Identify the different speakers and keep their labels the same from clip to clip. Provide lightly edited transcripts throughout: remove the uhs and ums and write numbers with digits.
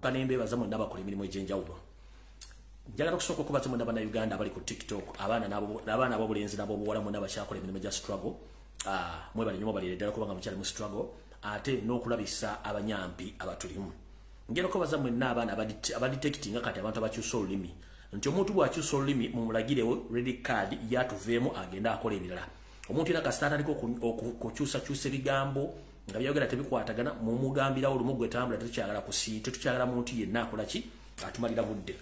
Speaker 1: Kanembe bazamu n'abakola emirimu egy'enjawulo. Njagala okusooka okubaza mwena Bannayuganda abali ku TikTok, abaana n'abaana ab'obulenzi n'ab'obuwala, mwena abakyakola emirimu gya struggle, mwebale nnyo, mwebalire ddala kubanga mukyali mu struggle ate n'okulabisa abanyampi abatulimu. Ngenda okubaza mwenna abaana abadetectinga kati abantu abakyusa olulimi, nti omuntu bw'akyusa olulimi mumulagirewo red card, yatuveemu agende akola ebirala. Omuntu era kasita atandika okukyusakyusa ebigambo nga byayogera tebikwatagana, mumugambirawo olumu gwe tambula, tetukyagala kusi, tetukyagala muntu yenna akola ki atumalira budde.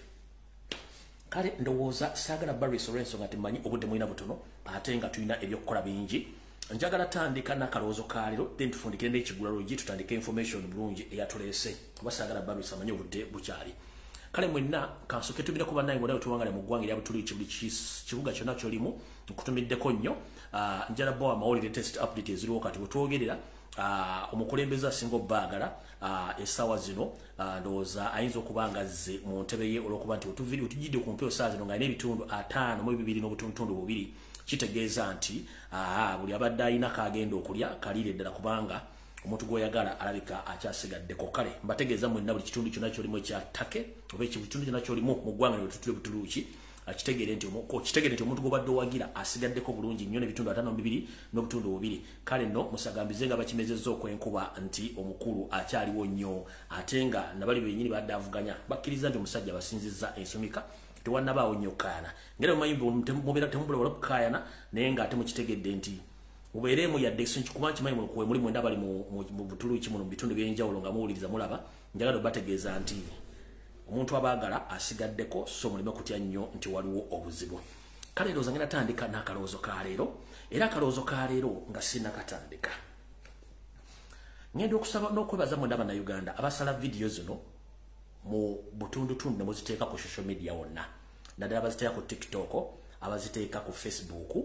Speaker 1: Kale ndowooza saagala Barris olw'ensonga timmanyi obudde mulina butono ate nga tulina ebyokukola bingi. Njagala tandika n'akalowoozo ka leero, then tufundikire n'ekigula luggi, tutandike information bulungi eyatuleese, kuba saagala Barris, amanyi obudde bukyali. Kale mwenna kansooke tumireko bannange bonna wetuwangale mu ggwanga erya Butuliiki, buli kibuga kyonna kyolimu nkutumiddeko nnyo. Njala bo amawulire latest update eziriwo kati wetwogerera, omukulembeze asinga obbaagala essaawa zino, ndowooza ayinza okuba nga azze mu ntebe ye, olw'okuba nti wetujjidde ku mpewo essaawa zino ng'alina ebitundu 52.2, kitegeeza nti buli abadde alina kagenda okulya kaliire ddala, kubanga omuntu gw'oyagala alabika akyasigaddeko. Kale mbategeeza mwenna, buli kitundu kyonna kyolimu ekya Turkey oba ekitundu kyonna kyolimu mu ggwanga ne Butuluuki, kitegeere nti omuntu gw'obadde owagira asigaddeko bulungi nnyo n'ebitundu 52.2. Kale nno musagambize nga bakimezezza okwenkuba nti omukulu akyaliwo nnyo, ate nga nabali bennyini badde avuganya bakkiriza nti omusajja basinzizza ensumika, tewannabaawo nnyo kaayana. Ngera mumanyi mubeera temubula kukaayana, naye ng'ate mukitegedde nti mubeereemu yadde kuba nkimanyi muli mwenda bali mu Butuluki muno mu bitundu ebyenjawulo nga muwuliriza mulaba. Njagala obategeeza nti omuntu abaagala asigaddeko, so muleme kutya nnyo nti waliwo obuzibu. Kale ndowooza ngenda tandika n'akalowoozo ka leero, era akalowoozo ka leero nga sinnakatandika, ngenda okusaba n'okwebaza mwenda Bannayuganda abasala vidiyo zino mu butundutundu ne muziteeka ku social media wonna, naddala abaziteeka ku TikTok, abaziteeka ku Facebook,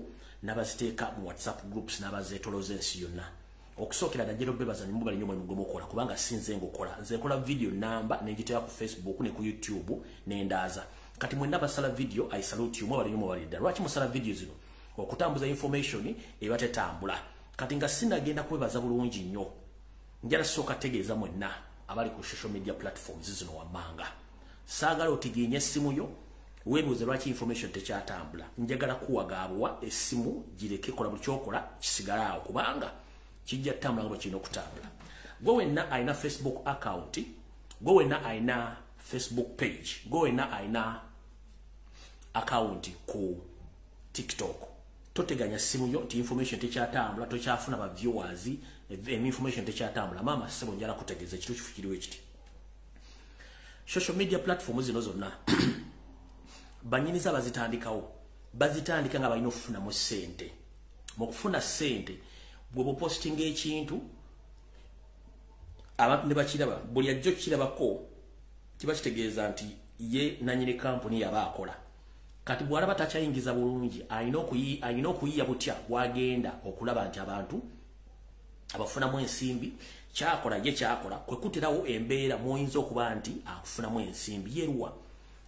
Speaker 1: n'abaziteeka mu WhatsApp groups, n'abazeetolooza ensi yonna. Okusookera najjera obebaza mubali nnyo omulimu gwe mukola, kubanga si nze ngukola. Nze nkola video namba nengiteeka ku Facebook ne ku YouTube nendaaza. Kati mwenna basala video, I salute you, mwebale nnyo, mwebale ddala. Lwaki musala video zino? Okutambuza information eba tetambula. Kati nga sinagenda kwebaza bulungi nnyo, njala sooka tegeeza mwenna abali ku social media platforms zino wammanga, saagala otiginya essimu yo weebuuze lwaki information tekyatambula. Njagala kuwagaabuwa essimu gireke kola buli kyokola kisigale awo, kubanga kijja tutambula nga bwe kirina okutambula. Gwe wenna alina Facebook account, gwe wenna alina Facebook page, gwe wenna alina account ku TikTok, toteganya simu yo nti information tekyatambula, tokyafuna ba viewers, information tekyatambula. Maama, ssebo, njala kutegeeza ekintu kifu kiriwo ekiti: social media platform zino zonna banyiniza bazitandikawo, bazitandika nga balina okufunamu ssente. Mu kufuna ssente, bwe bupostinga ekintu abantu ne bakiraba, buli ajja okukirabako kiba kitegeeza nti ye nanyini kampuni yaba akola. Kati bw'alaba takyayingiza bulungi, alina okuyiya butya bwagenda okulaba nti abantu abafunamu ensimbi. Kyakola ye kyakola kwe kuterawo embeera mwoyinza okuba nti akufunamu ensimbi. Yeruwa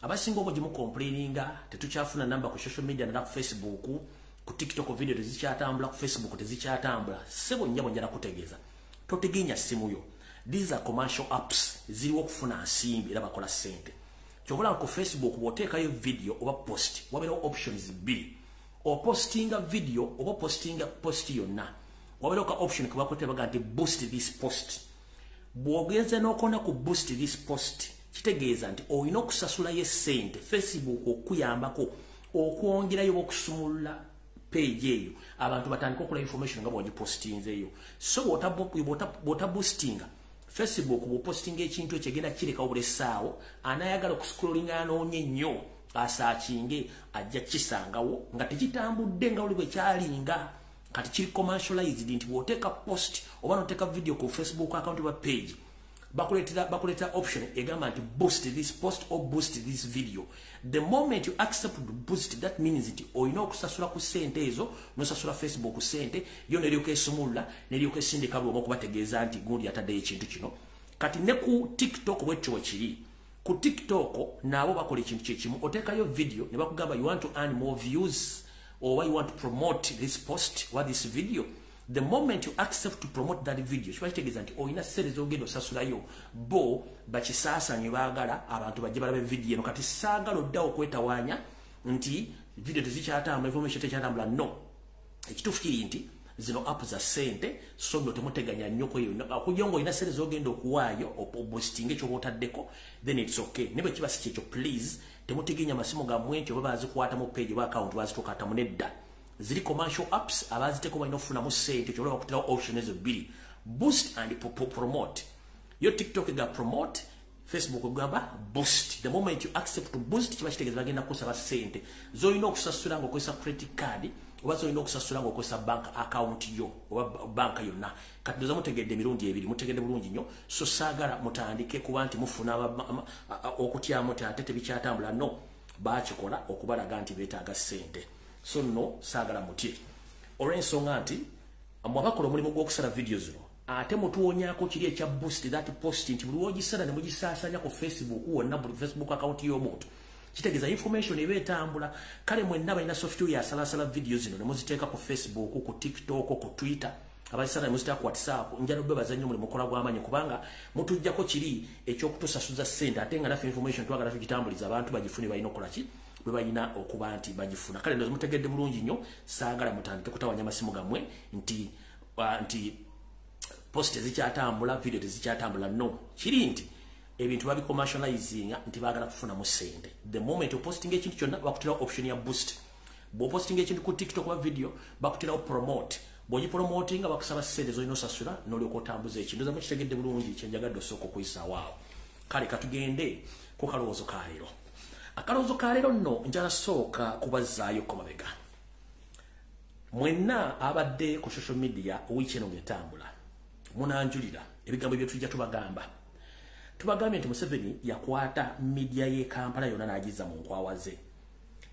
Speaker 1: abasinga obwo gimucomplaininga tetukyafuna namba ku social media, naddala ku Facebook, ku TikTok video tezikyatambula, ku Facebook tezikyatambula. Sebo, nnyabo, njala kutegeeza toteginya simu yo. These are commercial apps, ziriwo okufuna nsimbi era bakola ssente. Kyobola ku Facebook bw'oteekayo video oba post, wabeerawo options bbiri: opostinga video oba postinga post yonna. Wabeerawo ka option kebakote baga nti "boost this post". Bw'ogenze n'okona ku "boost this post", kitegeeza nti olina okusasulayo essente Facebook okuyambako okwongerayo oba okusumulula page eyo, abantu batandika okola information nga bw'ogipostinzeeyo. So bw'otaboostinga Facebook, bw'opostinga ekintu ekyo, egenda kirekawo buli essaawo anayagala okuscrollinga anoonye ennyo asearchinge ajja kisangawo nga tekitambudde nga oli bwe kyalinga. Kati kiri commercialized nti bw'oteeka post oba noteeka video ku Facebook account oba page, bakuleetera option egamba nti "boost this post" or "boost this video". The moment you accept to boost, that means nti olina okusasula ku ssente ezo, nosasula Facebook ssente yo, neryoka esumulula, neryoka esindika buli omu okubategeeza nti gundi ataddeyo ekintu kino. Kati ne ku TikTok bwetyo bwe kiri. Ku TikTok nabo bakola ekintu kyekimu: oteekayo video ne bakugamba, "You want to earn more views oba you want to promote this post or this video?" The moment you accept to promote that video, kiba kitegeeza nti olina ssente z'ogenda osasulayo bo bakisaasanye, baagala abantu bajje balabe video eno. Kati saagala oddawo okwetawaanya nti video tezikyatambula, information tekyatambula. No, ekituufu kiri nti zino app za ssente, so nno temuteganya nnyo kweyo. Okujja nga olina ssente z'ogenda okuwaayo oboostinga ekyoba otaddeko, then it's okay. Ne bwe kiba si kyekyo, please temutegenya masimu gammwe nti oba bazikwatamu page oba account bazituukatamu. Nedda, ziri commercial apps, abaziteeko balina okufunamu ssente. Kyolaba bakuterawo option ezo bbiri, boost and promote. Yo TikTok ga promote, Facebook egamba boost. The moment you accept to boost, kiba kitegeeza bagenda kukusaba ssente z'olina okusasula ng'okozesa credit card oba z'olina okusasula ng'okozesa bank account yo oba banka yonna. Kati ndoza mutegedde emirundi ebiri, mutegedde bulungi nnyo. So saagala mutandike kuba nti mufuna okutyamu nti ate tebikyatambula. No, bakikola okubalaga nti beetaaga ssente. So nno saagala mutye, olw'ensonga nti mwe abakola omulimu gw'okusala video zino, ate mutuwonyaako kiri ekya boost that post, nti buli wogisala ne mugisaasanya ku Facebook wonna, buli Facebook account y'omuntu, kitegeeza information eba etambula. Kale mwenna balina software asalasala video zino ne muziteeka ku Facebook, ku TikTok, ku Twitter, abazisala ne muziteeka ku WhatsApp, njala obebaza nnyo, mulimu mukola gw'amaanyi, kubanga mutujjako kiri ekyokutusasuza ssente, ate nga naffe information twagala tugitambuliza abantu bagifune. Balina okukola ki bwe balina okuba nti bagifuna. Kale ndoza mutegedde bulungi nnyo. Saagala mutandike kutawanya amasimu gammwe nti post tezikyatambula, video tezikyatambula. No, kiri nti ebintu babicommercializinga nti baagala kufunamu ssente. The moment opostinga ekintu kyonna, bakuterawo option ya boost. Bw'opostinga ekintu ku TikTok oba video, bakuterawo promote. Bw'ogipromotinga, bakusaba ssente zolina osasula n'olyoka otambuza ekintu. Ndoza mukitegedde bulungi kyenjagadde osooka okuyisaawo awo. Kale katugende ku kalowoozo ka leero. Akalowoozo ka leero nno njala sooka kubazzaayo mabega. Mwenna abadde ku social media wiiki eno ng'etambula, munanjulira ebigambo byetujja tubagamba. Tubagambye nti Museveni yakwata media y'e Kampala yonna n'agizza mu nkwawa ze.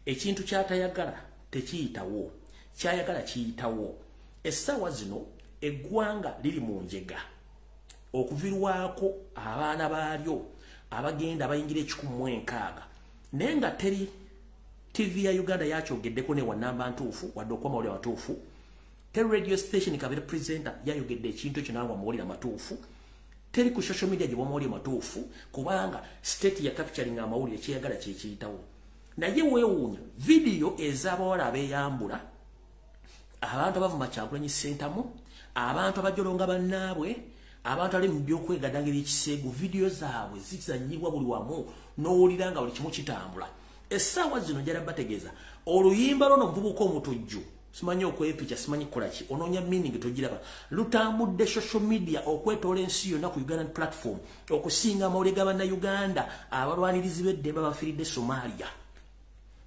Speaker 1: Ekintu kyatayagala tekiyitawo, kyayagala kiyitawo. Essaawa zino eggwanga liri mu njega okuvirwako abaana baalyo abagenda abayingira 160, naye nga teri TV ya Uganda yakyogeddeko ne wanamba ntuufu wadde okuwa mawulire amatuufu. Teri radio station kabere presenter yayogedde ekintu ekyo nangwa mawulire amatuufu. Teri ku social media gye bamawulire matuufu, kubanga state ya capturing amawulire, kyeyagala kyekiyitawo. Naye weewuunya vidiyo ez'abawala abeeyambula, abantu abavuma Kyagulanyi Ssentamu, abantu abajolonga bannaabwe, abantu ali mu byokwegadanga ebyekiseegu, vidiyo zaabwe zizanyibwa buli wamu n'owulira nga buli kimu kitambula. Essaawa zino njala bategeeza oluyimba lwono omuvubuka omutujju, simanyi okwepicha, simanyi kukola ki, onoonya meaning togiraba, lutambudde social media okwetoola ensi yonna ku Ugandan platform okusinga amawulire g'abannayuganda abalwanirizi b'eddembe abafiiridde Somalia.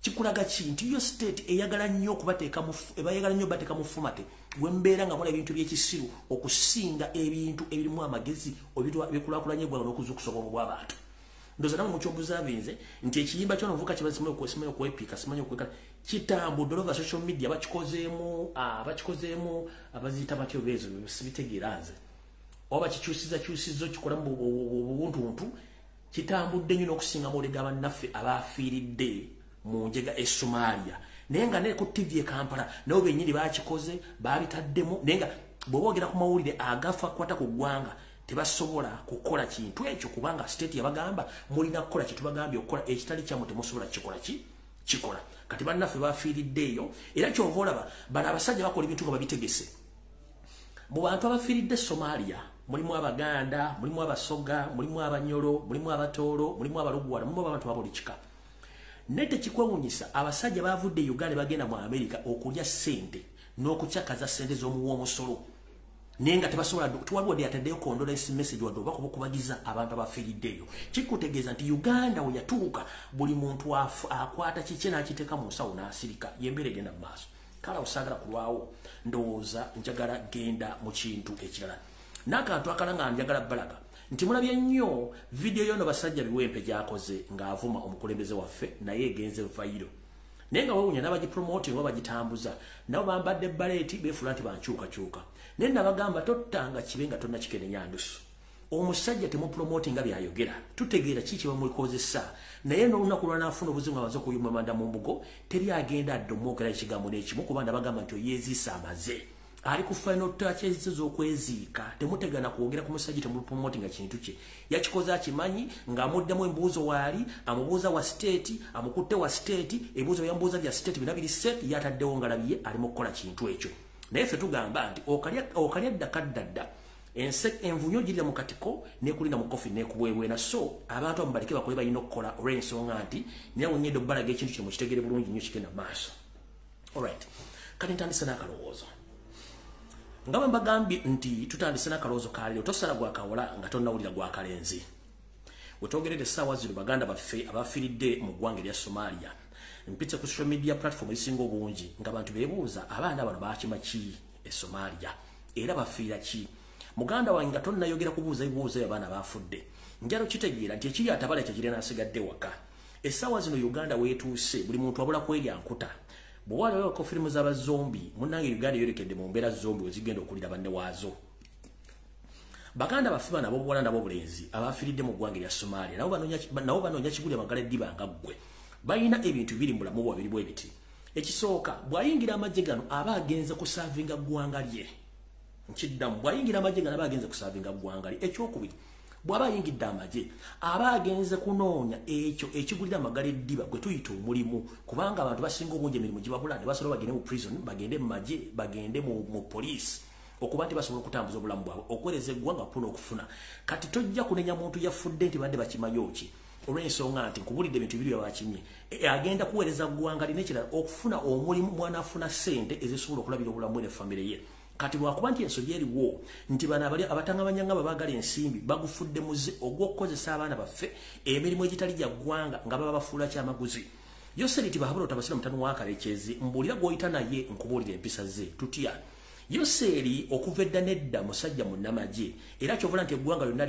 Speaker 1: Kikulaga ki? Nti yo state eyagala nnyo okubateeka, ebayagala nnyo bateeka mu fumate wembeera nga mula ebintu by'ekisiru okusinga ebintu ebirimu amagezi, ebikulaakulanya eggwanga n'okuzuukusa obwongo bw'abantu. Ndoza namwe mukyobuzaabinze nti ekiyimba kyona omuvuka kiba simanyi okwepiika, simanyi okwekala, kitambudde olova social media. Bakikozeemu abaziyita batyo beezo, sibitegeera nze, oba bakikyusiza kyusiza okikola mu bubuntuntu. Kitambudde nnyo n'okusinga amawulire g'abannaffe abafiiridde mu njega e Somalia. Naye nga ne ku TV e Kampala nabo bennyini bakikoze, babitaddemu. Naye nga bw'oba ogera ku mawulire agafa kwata ku ggwanga, tebasobola kukola kintu ekyo, kubanga state yabagamba mulina kukola kyetubagambye okukola, ekitali kyammwe temusobola kikola. Ki kikola? Kati bannaffe bafiiridde eyo, era kyova olaba bano abasajja bakola ebintu nga babitegese. Mu bantu abafiiridde Somalia mulimu Abaganda, mulimu Abasoga, mulimu Abanyolo, mulimu Abatoolo, mulimu Abalugwala, mulimu abantu babuli kika. Naye tekikwewunyisa abasajja bavudde Uganda bagenda mu Amerika okulya ssente n'okukyakaza ssente z'omuwa omusolo, naye nga tebasobola. Tiwaliwo yataddeyo condolence message wadde oba kubakubagiza abantu abafiiriddeeyo. Kikutegeeza nti Uganda we yatuuka, buli muntu akwata kikye n'akiteeka mu nsawo n'asirika. Yembeera egenda mu maaso. Kale osaagala kulwawo, ndowooza njagala genda mu kintu ekirala n'akantu akala nga njagala balaga nti mulabye nnyo vidiyo yono basajja biwempe gy'akoze ng'avuma omukulembeze waffe, naye egenze viral. Naye nga wewunya n'abagipromoting oba bagitambuza nabo bambadde baleeti, beefuula nti bankyukakyuka. Naye nabagamba tottanga kibe nga tonnakikenenya ndusu. Omusajja temupromotinga byayogera, tutegeera ki kyebamukozesa. Naye n'olunaku lwanaafuna obuzibu nga baze okuyuma manda mu mbugo, teri agenda adde omwogera ekigambo n'ekimu, kuba nabagamba nti oyeeziisa amaze. Ali ku final touches z'okweziika. Temutegana kwogera ku musajja, temupromotinga kintu kye. Yakikoze akimanyi ng'amuddamu embuuzo waali, amubuuza wa state, amukutte wa state, ebibuuzo byambuuza bya state bina biri set, yataddewo ngalabiye ali mu kukola kintu ekyo. Naye ffe tugamba nti okalya dda kaddadda. Envunyo girira mu katiko n'ekulina mu kofi n'ekubwebwena. So abantu abo baleke bakole balina okukola olw'ensonga nti naye wenyedde obbalaga ekintu kino mukitegere bulungi nnyo kigenda mu maaso. Alright, kati ntandise n'akalowoozo. Nga bwe mbagambye nti tutandise n'akalowoozo ka leero, tosala gwa kawala nga tonnawulira gwa kalenzi. We twogerera essaawa zino baganda baffe abafiiridde mu ggwanga erya Somalia. Mpitse ku social media platform ezisinga obungi ng'abantu beebuuza abaana bano baakima ki e Somalia era bafiira ki. Muganda wange nga tonnayogera kubuuza ebibuuzo ebyo abaana baafudde, njalo kitegeera nti ekiri atabala kyekiri n'asigadde waka. Essaawa zino Uganda weetuuse buli muntu abula kwerya nkuta. Bw'oba walabako firimu z'abazombi, munnange Uganda eyolekedde mu mbeera zombi we zigenda okulira banne waazo. Baganda baffe bano ab'obuwala n'ab'obulenzi abafiiridde mu ggwanga erya Somalia nabo banoonya kigulira magala eddiba nga ggwe. Balina ebintu biri mu bulamu bwabwe biri bwe biti. Ekisooka, bw'ayingira amagye gano aba agenze kusaavinga ggwanga lye. Nkiddamu, bw'ayingira amagye gano aba agenze kusaavinga ggwanga lye. Ekyokubiri, bw'aba ayingidde amagye aba agenze kunoonya ekyo ekigulira amagala eddiba gwe tuyita omulimu, kubanga abantu basinga obungi emirimu gibabula ne basalawo bagende mu prison, bagende mu magye, bagende mu poliisi okuba nti basobola okutambuza obulamu bwabwe, okuweereza eggwanga okufuna okufuna. Kati tojja kunenya muntu yafudde nti badde bakimanyi ki olw'ensonga nti nkubulidde ebintu bibiri byabakimye. Agenda kuweereza ggwanga lye n'ekirala okufuna omulimu mw'anaafuna ssente ezisobola okulabira obulamu bwe ne famire ye. Kati lwakuba nti ensobi eriwo nti bano abali abatangabanya nga babaagala ensimbi bagufudde muze ogw'okukozesa abaana baffe emirimu egitali gya ggwanga nga baba bafuula kyamaguzi. Yoseri Tibahabula otabasira mutano wa Kalekezi, mbuulira gw'oyita naye nkubuulira empisa ze tutya. Yoseri okuva edda n'edda musajja munnamagye era ky'ovula nti eggwanga lyonna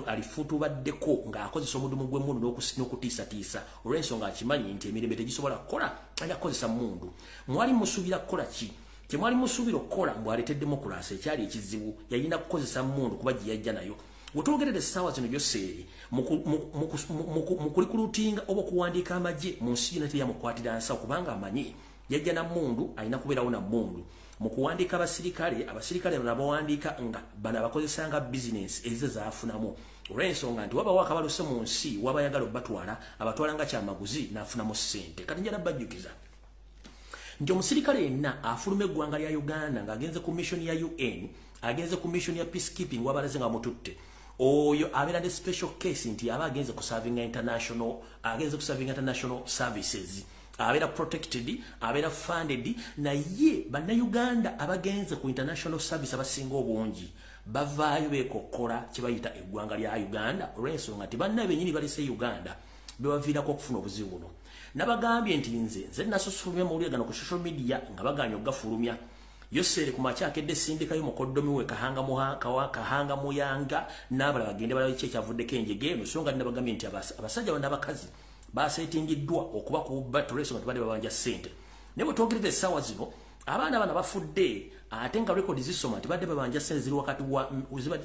Speaker 1: alifuutubaddeko ng'akozesa omudumu gw'emmundu n'okutiisatiisa olw'ensonga akimanyi nti emirembe tegisobola kukola alina kukozesa mmundu. Mwali musuubira kukola ki? Temwali musuubira okukola mbw'aleete demokulasi ekyali ekizibu, yalina kukozesa mmundu kuba gye yajja nayo. We twogerera essaawa zino Yoseri mu kulikulutinga oba okuwandiika amagye mu nsi yonna teyamukwatira nsawo kubanga amanyi yajja na mmundu, alina kubeerawo na mmundu. Mu kuwandiika abasirikale, abasirikale bano abawandiika nga bano abakozesa nga bizinensi ezize zaafunamu olw'ensonga nti wabawo akabaluse mu nsi waba ayagala obbatwala, abatwala nga kyamaguzi n'afunamu ssente. Kati njala bajjukiza nti omusirikale yenna afuluma eggwanga lya Uganda ng'agenze ku mission ya UN, agenze ku mission ya peacekeeping wabalaze nga bamututte, oyo abeera ne special case nti aba agenze kusavinga international, agenze kusavinga international services, abeera protected, abeera funded. Naye bannayuganda abagenze ku international service abasinga obungi bavaayo beekokkola kye bayita eggwanga lya Uganda olw'ensonga nti banna bennyini balese Uganda bebaviirako okufuna obuzibu buno. Nabagambye nti nze nasusufulumya mawulire gano ku social media nga bagaanye okugafulumya. Yoseri ku makya akedde sindikayo mukoddomi we Kahanga Muyanga n'abalala bagende balabe ki ekyavuddeko enjege eno, so nga nabagambye nti abasajja bano n'abakazi baseetingiddwa okuba ku battle olw'ensonga tebadde babanja ssente. Naye bwe twogerera essaawa zino abaana bano bafudde ate nga rekodi zisoma nti badde babanja ssente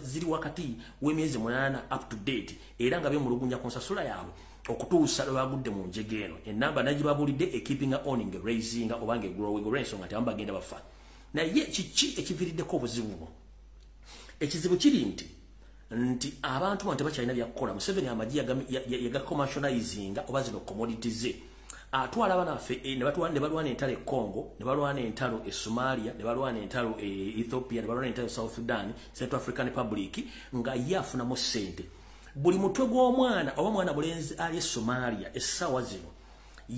Speaker 1: ziri wakati w'emyezi 8 up to date, era nga beemulugunya ku nsasula yaabwe okutuusa lwe bagudde mu njege eno. Ennamba nagibabuulidde ekeepinga on nga raisinga oba nga egrowing olw'ensonga nti abamu bagenda bafa. Naye kiki ekiviiriddeko obuzibu buno? Ekizibu kiri nti abantu bano tebakyalina byakukola. Museveni amagye yagacommercializinga oba zino commodities ze. Atwala abaana baffe ne balwana entalo e Congo, ne balwana entalo e Somalia, ne balwana entalo e Ethiopia, ne balwana entalo e South Sudan, Central African Republic, nga ye afunamu ssente. Buli mutwe gw'omwana oba mwana bulenzi ali e Somalia essaawa zino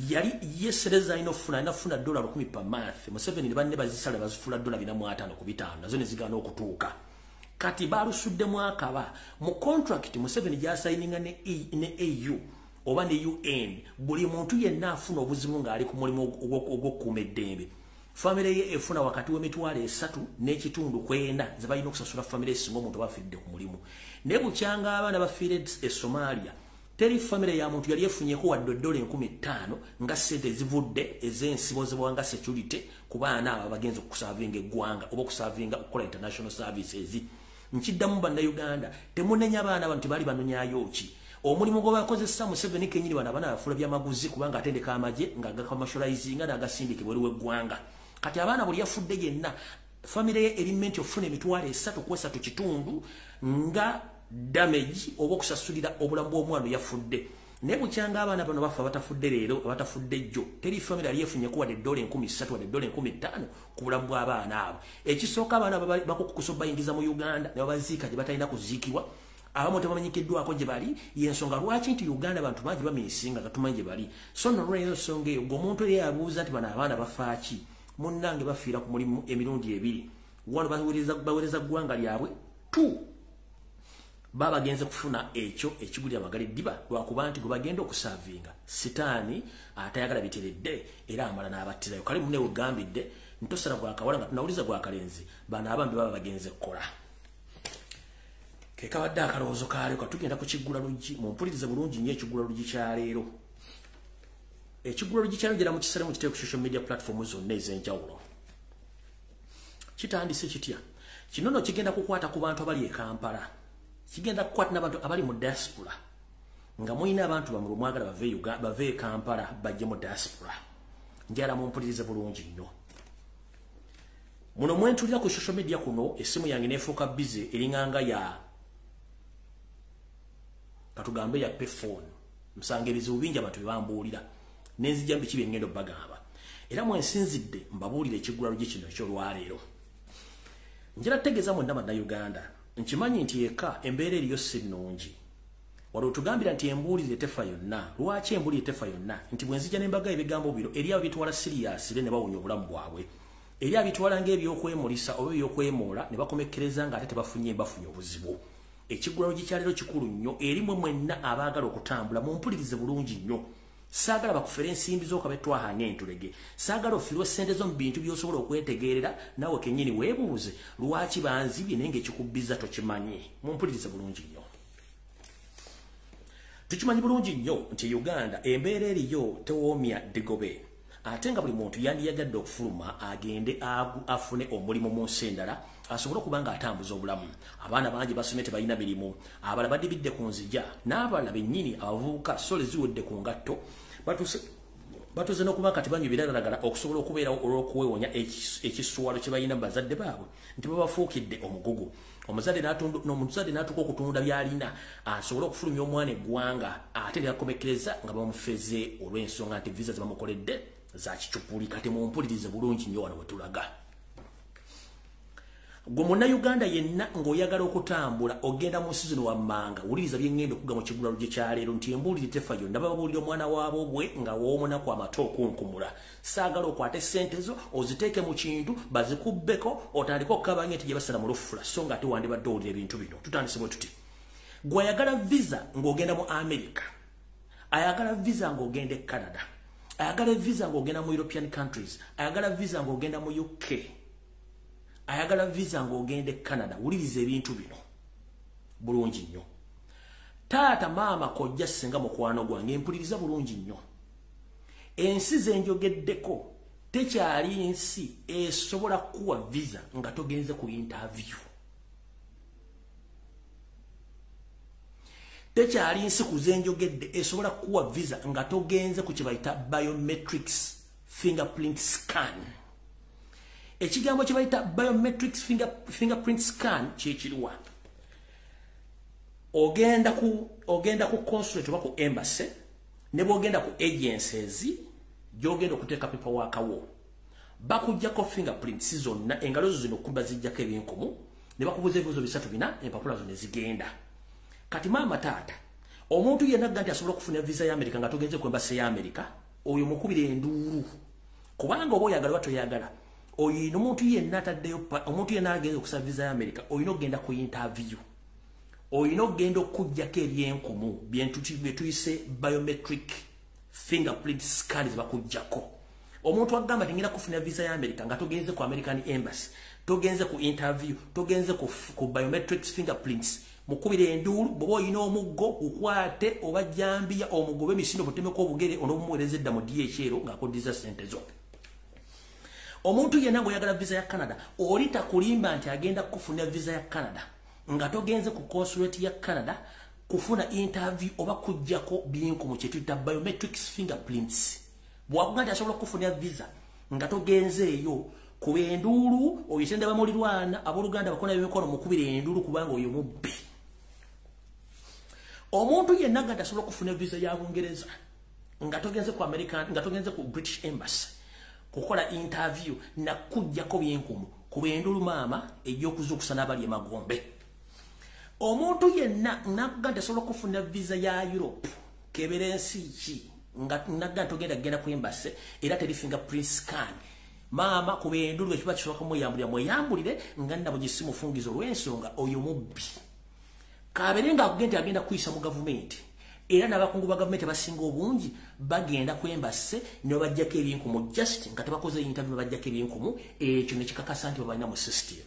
Speaker 1: yali yesereza alina okufuna, alina kufuna $1,000 per month. Museveni ne banne bazisala bazifuula $450 ku 500, nazo ne zigaana okutuuka. Kati balusuddemu akaba mu contract Museveni gy'asayininga ne AU oba ne UN, buli muntu yenna afuna obuzibu ng'ali ku mulimu ogw'okukuuma eddembe, famire ye efuna wakati w'emitwalo 3 n'ekitundu ku 4 ze balina okusasula famire esinga omuntu abafiiridde ku mulimu. Naye bukyanga abaana bafiire e Somalia, teri famire ya muntu yali efunyeko wadde $5,000 nga ssente ezivudde ez'ensibo zibwanga security ku baana abo abagenze okusavinga eggwanga oba okusavinga okukola international services. Nkiddamu bannayuganda, temunenya abaana bano nti baali banonyaayo ki. Omulimu gwe bakozesa Museveni kennyini bano abaana bafuula byamaguzi kubanga atendeka amagye nga gacommercializinga n'agasindika ebweru w'eggwanga. Kati abaana buli yafudde yenna Famire ye eri meant okufuna 303.5 nga damage oba okusasulira obulamu bw'omwana yafudde. Naye bukyanga abaana bano bafa batafudde leero, abatafudde jjo, teri famire ali efunye kuwadde $3,000 wadde $5,000 ku bulamu bw'abaana abo. Ekisooka, abaana bakukusa bayingiza mu Uganda ne babaziika gye batalina kuziikibwa, abamu tebamanyikiddwako gye bali. Yensonga lwaki nti Uganda abantu bangi bamisinga nga tumanyi gye bali. So nno olw'eyo nsonga eyo, ng'omuntu eri abuuza nti bano abaana bafaaki, munnange bafiira ku mulimu emirundi ebiri. Wano baweereza ggwanga lyabwe, two, baba bagenze kufuna ekyo ekigulira amagala eddiba, lwakuba nti gwe bagenda okusaavinga sitaani atayagala biteredde era amala n'abattirayo. Kale munne wegambidde ntosala gwakawala nga tunawuliza gwakalenzi, bano abambi baba bagenze kukola. Ke kabadde akalowoozo kaaleero. Katugenda ku kiggula luggi, mumpulirize bulungi nnyo. Ekiggula luggi kya leero, ekiggula luggi kya leero mu kisale mukiteeke ku social media platform zonna ez'enjawulo. Kitandise kitya kino? Nno kigenda kukwata ku bantu abali e Kampala, kigenda kukwata n'abantu abali mu diaspora, nga mulina abantu bamwe mwagala bave e Kampala bajje mu diaspora. Njala mumpulirize bulungi nnyo. Muno mwentulira ku social media kuno, essimu yange neefuuka busy, eringanga ya katugambe ya payphone. Nsanga ebizibu bingi abantu bebambuulira, nenzija biki byengenda obbagamba, era mwensinzidde mbabuulira ekiggula luggi kino ekyolwaleero. Njala tegeeza mwenna Bannayuganda, nkimanyi nti eka embeera eriyo si nnungi. Wali otugambira nti embuulire tefa yonna. Lwaki embuulire tefa yonna? Nti bwe nzija ne mbaga ebigambo bino, eri abo bitwala serious ne bawonya obulamu bwabwe, eri abitwala ng'ebyokwemulisa oba ebyokwemoola ne bakomekkereza ng'ate tebafunye, bafunye obuzibu. Ekiggulalo kyaleero kikulu nnyo eri mwe mwenna abaagala okutambula. Mumpulirize bulungi nnyo. Saagala bakufere ensimbi z'okabetwaha ng'entulege, saagala ofiirwe ssente zo mu bintu by'osobola okwetegeerera naawe kennyini weebuuze lwaki banzibye, naye ng'ekikubbiza tokimanyi. Mumpulirize bulungi nnyo. Tukimanyi bulungi nnyo nti Uganda embeera eriyo tewoomya ddigobe, ate nga buli muntu yandiyagadde okufuluma agende afune omulimu mu nsi endala asobole okuba nga atambuza obulamu. Abaana bangi basomye tebalina mirimu, abalala badibidde ku nzija, n'abalala bennyini abavubuka sole ziwedde ku ngatto, batuze n'okuba kati banywa ebiragalalagala okusobola okubeerawo olw'okwewonya ekiswalo kye balina mu bazadde baabwe nti babafuukidde omugugu. Omuzadde n'atuuka okutunda by'alina asobole okufulumya omwana eggwanga, ate lyakomekkereza nga bamufeze olw'ensonga nti visa ze bamukoledde za kicupuli. Kati mumpulirize bulungi nnyo, wano we tulaga. Gwe Munnayuganda yenna ng'oyagala okutambula ogenda mu nsi zino wammanga, wuliriza bye ŋŋenda okuga mu kiggula luggi kyaleero nti embuulire tefa yonna. Bababuulira omwana waabo bwe nga woomunaku amate okunkumula. Saagala okwate ssente zo oziteeke mu kintu bazikubbeko, otandike okukabanya nti gye basala mu lufula, so nga ate wandibadde owulira ebintu bino. Tutandise bwe tuti: gwe ayagala visa ng'ogenda mu America, ayagala visa ng'ogenda e Canada, ayagala visa ng'ogenda mu European countries, ayagala visa ng'ogenda mu UK, ayagala visa ng'ogenda e Canada, wuliriza ebintu bino bulungi nnyo. Taata, maama, kojja, singa mukwano gwange, mpuliriza bulungi nnyo. Ensi zenjogeddeko tekyali nsi esobola kuwa visa nga togenze ku interview. Tekyali nsi ku zenjogedde esobola kuwa visa nga togenze ku kye bayita biometrics fingerprint scan. Ekigambo kye bayita biometrics fingerprint scan kyekiriwa? Ogenda ku consulate oba ku embassy, ne bwogenda ku agencies gyogenda okuteeka paperwork wo, bakuggyako fingerprints zonna, engalo zo zino kumba zijjako ebinkumu ne bakubuuza ebibuuzo bisatu bina, empapula zo ne zigenda. Kati maama, taata, omuntu yenna agga nti asobola okufuna visa ya America nga togenze ku embassy ya America, oyo mukubira enduulu, kubanga oba oyagala oba toyagala, oyina omuntu yenna ataddeyo, omuntu yenna agenza okusaba visa ya America, oyina okugenda ku interview, oyina okugenda okuggyako ebyenkumu byetuyise biometric fingerprint scan zebakuggyako. Omuntu agamba nti ngenda kufuna visa ya America nga togenze ku American embassy, togenze ku interview, togenze ku biometric fingerprints, mukubira enduulu. Bw'oba oyina omuggo gukwate oba jambiya omugobe emisindo, butemeko obugere, onoomuweereza edda mu DHL ng'akoddiza ssente zo. Omuntu yenna ng'oyagala visa ya Canada, oli takulimba nti agenda kufuna visa ya Canada nga togenze ku consulate ya Canada kufuna interview oba kujjako binkumu kyetuyita biometrics fingerprints. Bwakuga nti asobola okufuna visa nga togenzeeyo, Kuba enduulu oyitenda bamulirwana abooluganda bakona b'emikono mukubira enduulu kubanga oyo mubbi. Omuntu yenna nga tasobola okufuna visa ya Bungereza nga togenze ku American, nga togenze ku British Embassy kukola interview na kujjako byenkumu, kuba enduulu maama ejja n'abali emagombe. Omuntu yenna nga tasobola okufuna visa ya Europe kebera ensi ki nga nagga togenda genda ku embassy era teri fingerprint scan. Maama kuba enduulu ekiba kisoboka mweyambulira mweyambulire nga nnabo gye simufungiza olw'ensonga oyo mubbi. Kabeere nga agenda agenda kuyisa mu gavumenti era n'abakungu ba gavumenti abasinga obungi bagenda ku embassy ne babajjako ebinkumu just nga tebakoze interview babajjako ebinkumu, ekyo ne kikakasa nti babalina mu system.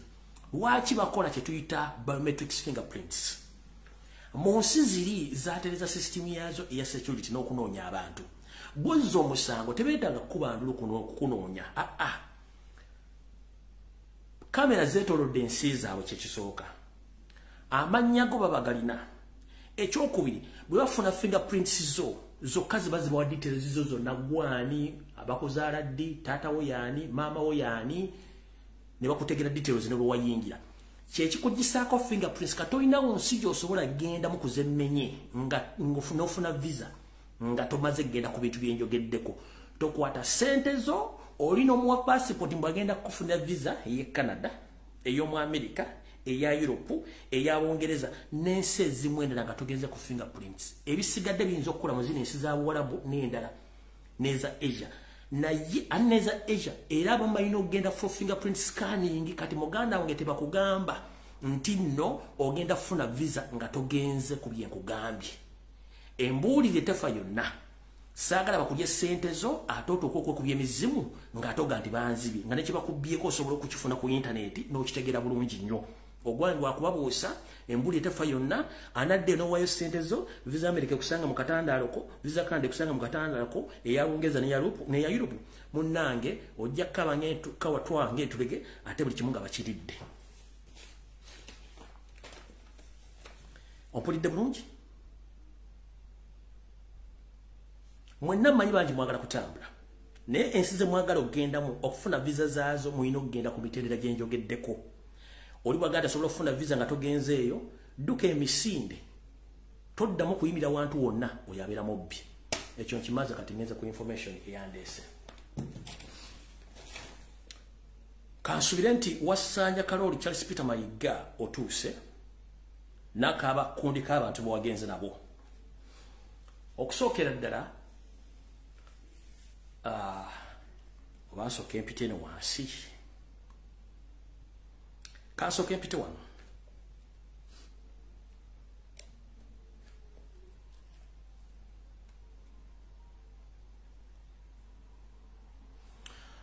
Speaker 1: Lwaki bakola kye tuyita biometrics fingerprints? Mu nsi ziri zatereza system yazo eya security n'okunoonya abantu. Bw'ozza omusango tebeetaaga kukuba ndulu kukunoonya. Kamera zeetoolodde ensi zaabwe kye kisooka. Amannya go babagalina. Ekyokubiri, bwe bafuna fingerprints zo zokka ziba zibawa details zo zonna, gwani abakuzaala ddi, taata wo yaani, maama wo yaani, ne bakutegera details ne bwe wayingira. Kyekikugisaako fingerprints kati olinawo nsi gy'osobola gendamu kuzemmenye nga n'ofuna visa nga tomaze genda ku bintu byenjogeddeko. Tokwata ssente zo, olina omuwa passport mbu agenda kufuna visa ey'e Canada, ey'omu America, eya Europe, eya Bungereza n'ensi ezimu endala nga togenze ku fingerprints. Ebisigadde biyinza okukola mu zino ensi za Buwalabu n'endala n'eza Asia. Naye aneza Asia era abamu balina okugenda for fingerprint scanning. Kati muganda wange tebakugamba nti nno ogenda kufuna visa nga togenze ku byenkugambye. Embuulire tefa yonna. Saagala bakulye ssente zo ate otuuke okwekubya emizimu ng'ate oga nti banzibye, nga ne kye bakubyeko osobola okukifuna ku intaneti n'okitegeera bulungi nnyo. Ogwange wakubabuusa embuulire tefa yonna, anadde n'owaayo ssente zo, visa America ekusanga mu katandaaloko, visa Canada ekusanga mu katandaaloko, eya Bungereza n'eya Europe. Munnange ojja kukaba ng'ekawatwa ng'entulege ate buli kimu nga bakiridde. Ompulidde bulungi? Mwenna mmanyi bangi mwagala kutambula, naye ensi ze mwagala okugendamu okufuna visa zaazo mulina okugenda ku mitendera gye njogeddeko. Oli bw'agamba tasobola okufuna visa nga togenze eyo, dduka emisinde, toddamu kuyimira wantu wonna, oyo abeera mubbi. Ekyo nkimaze, kati ngenze ku information eyandeese. Kansubire nti Wasanja Kalooli Charles Peter Mayiga otuuse n'akaaba kundi k'abantu be wagenze nabo. Okusookera ddala oba nsooka empite eno wansi, kansooka empite wano.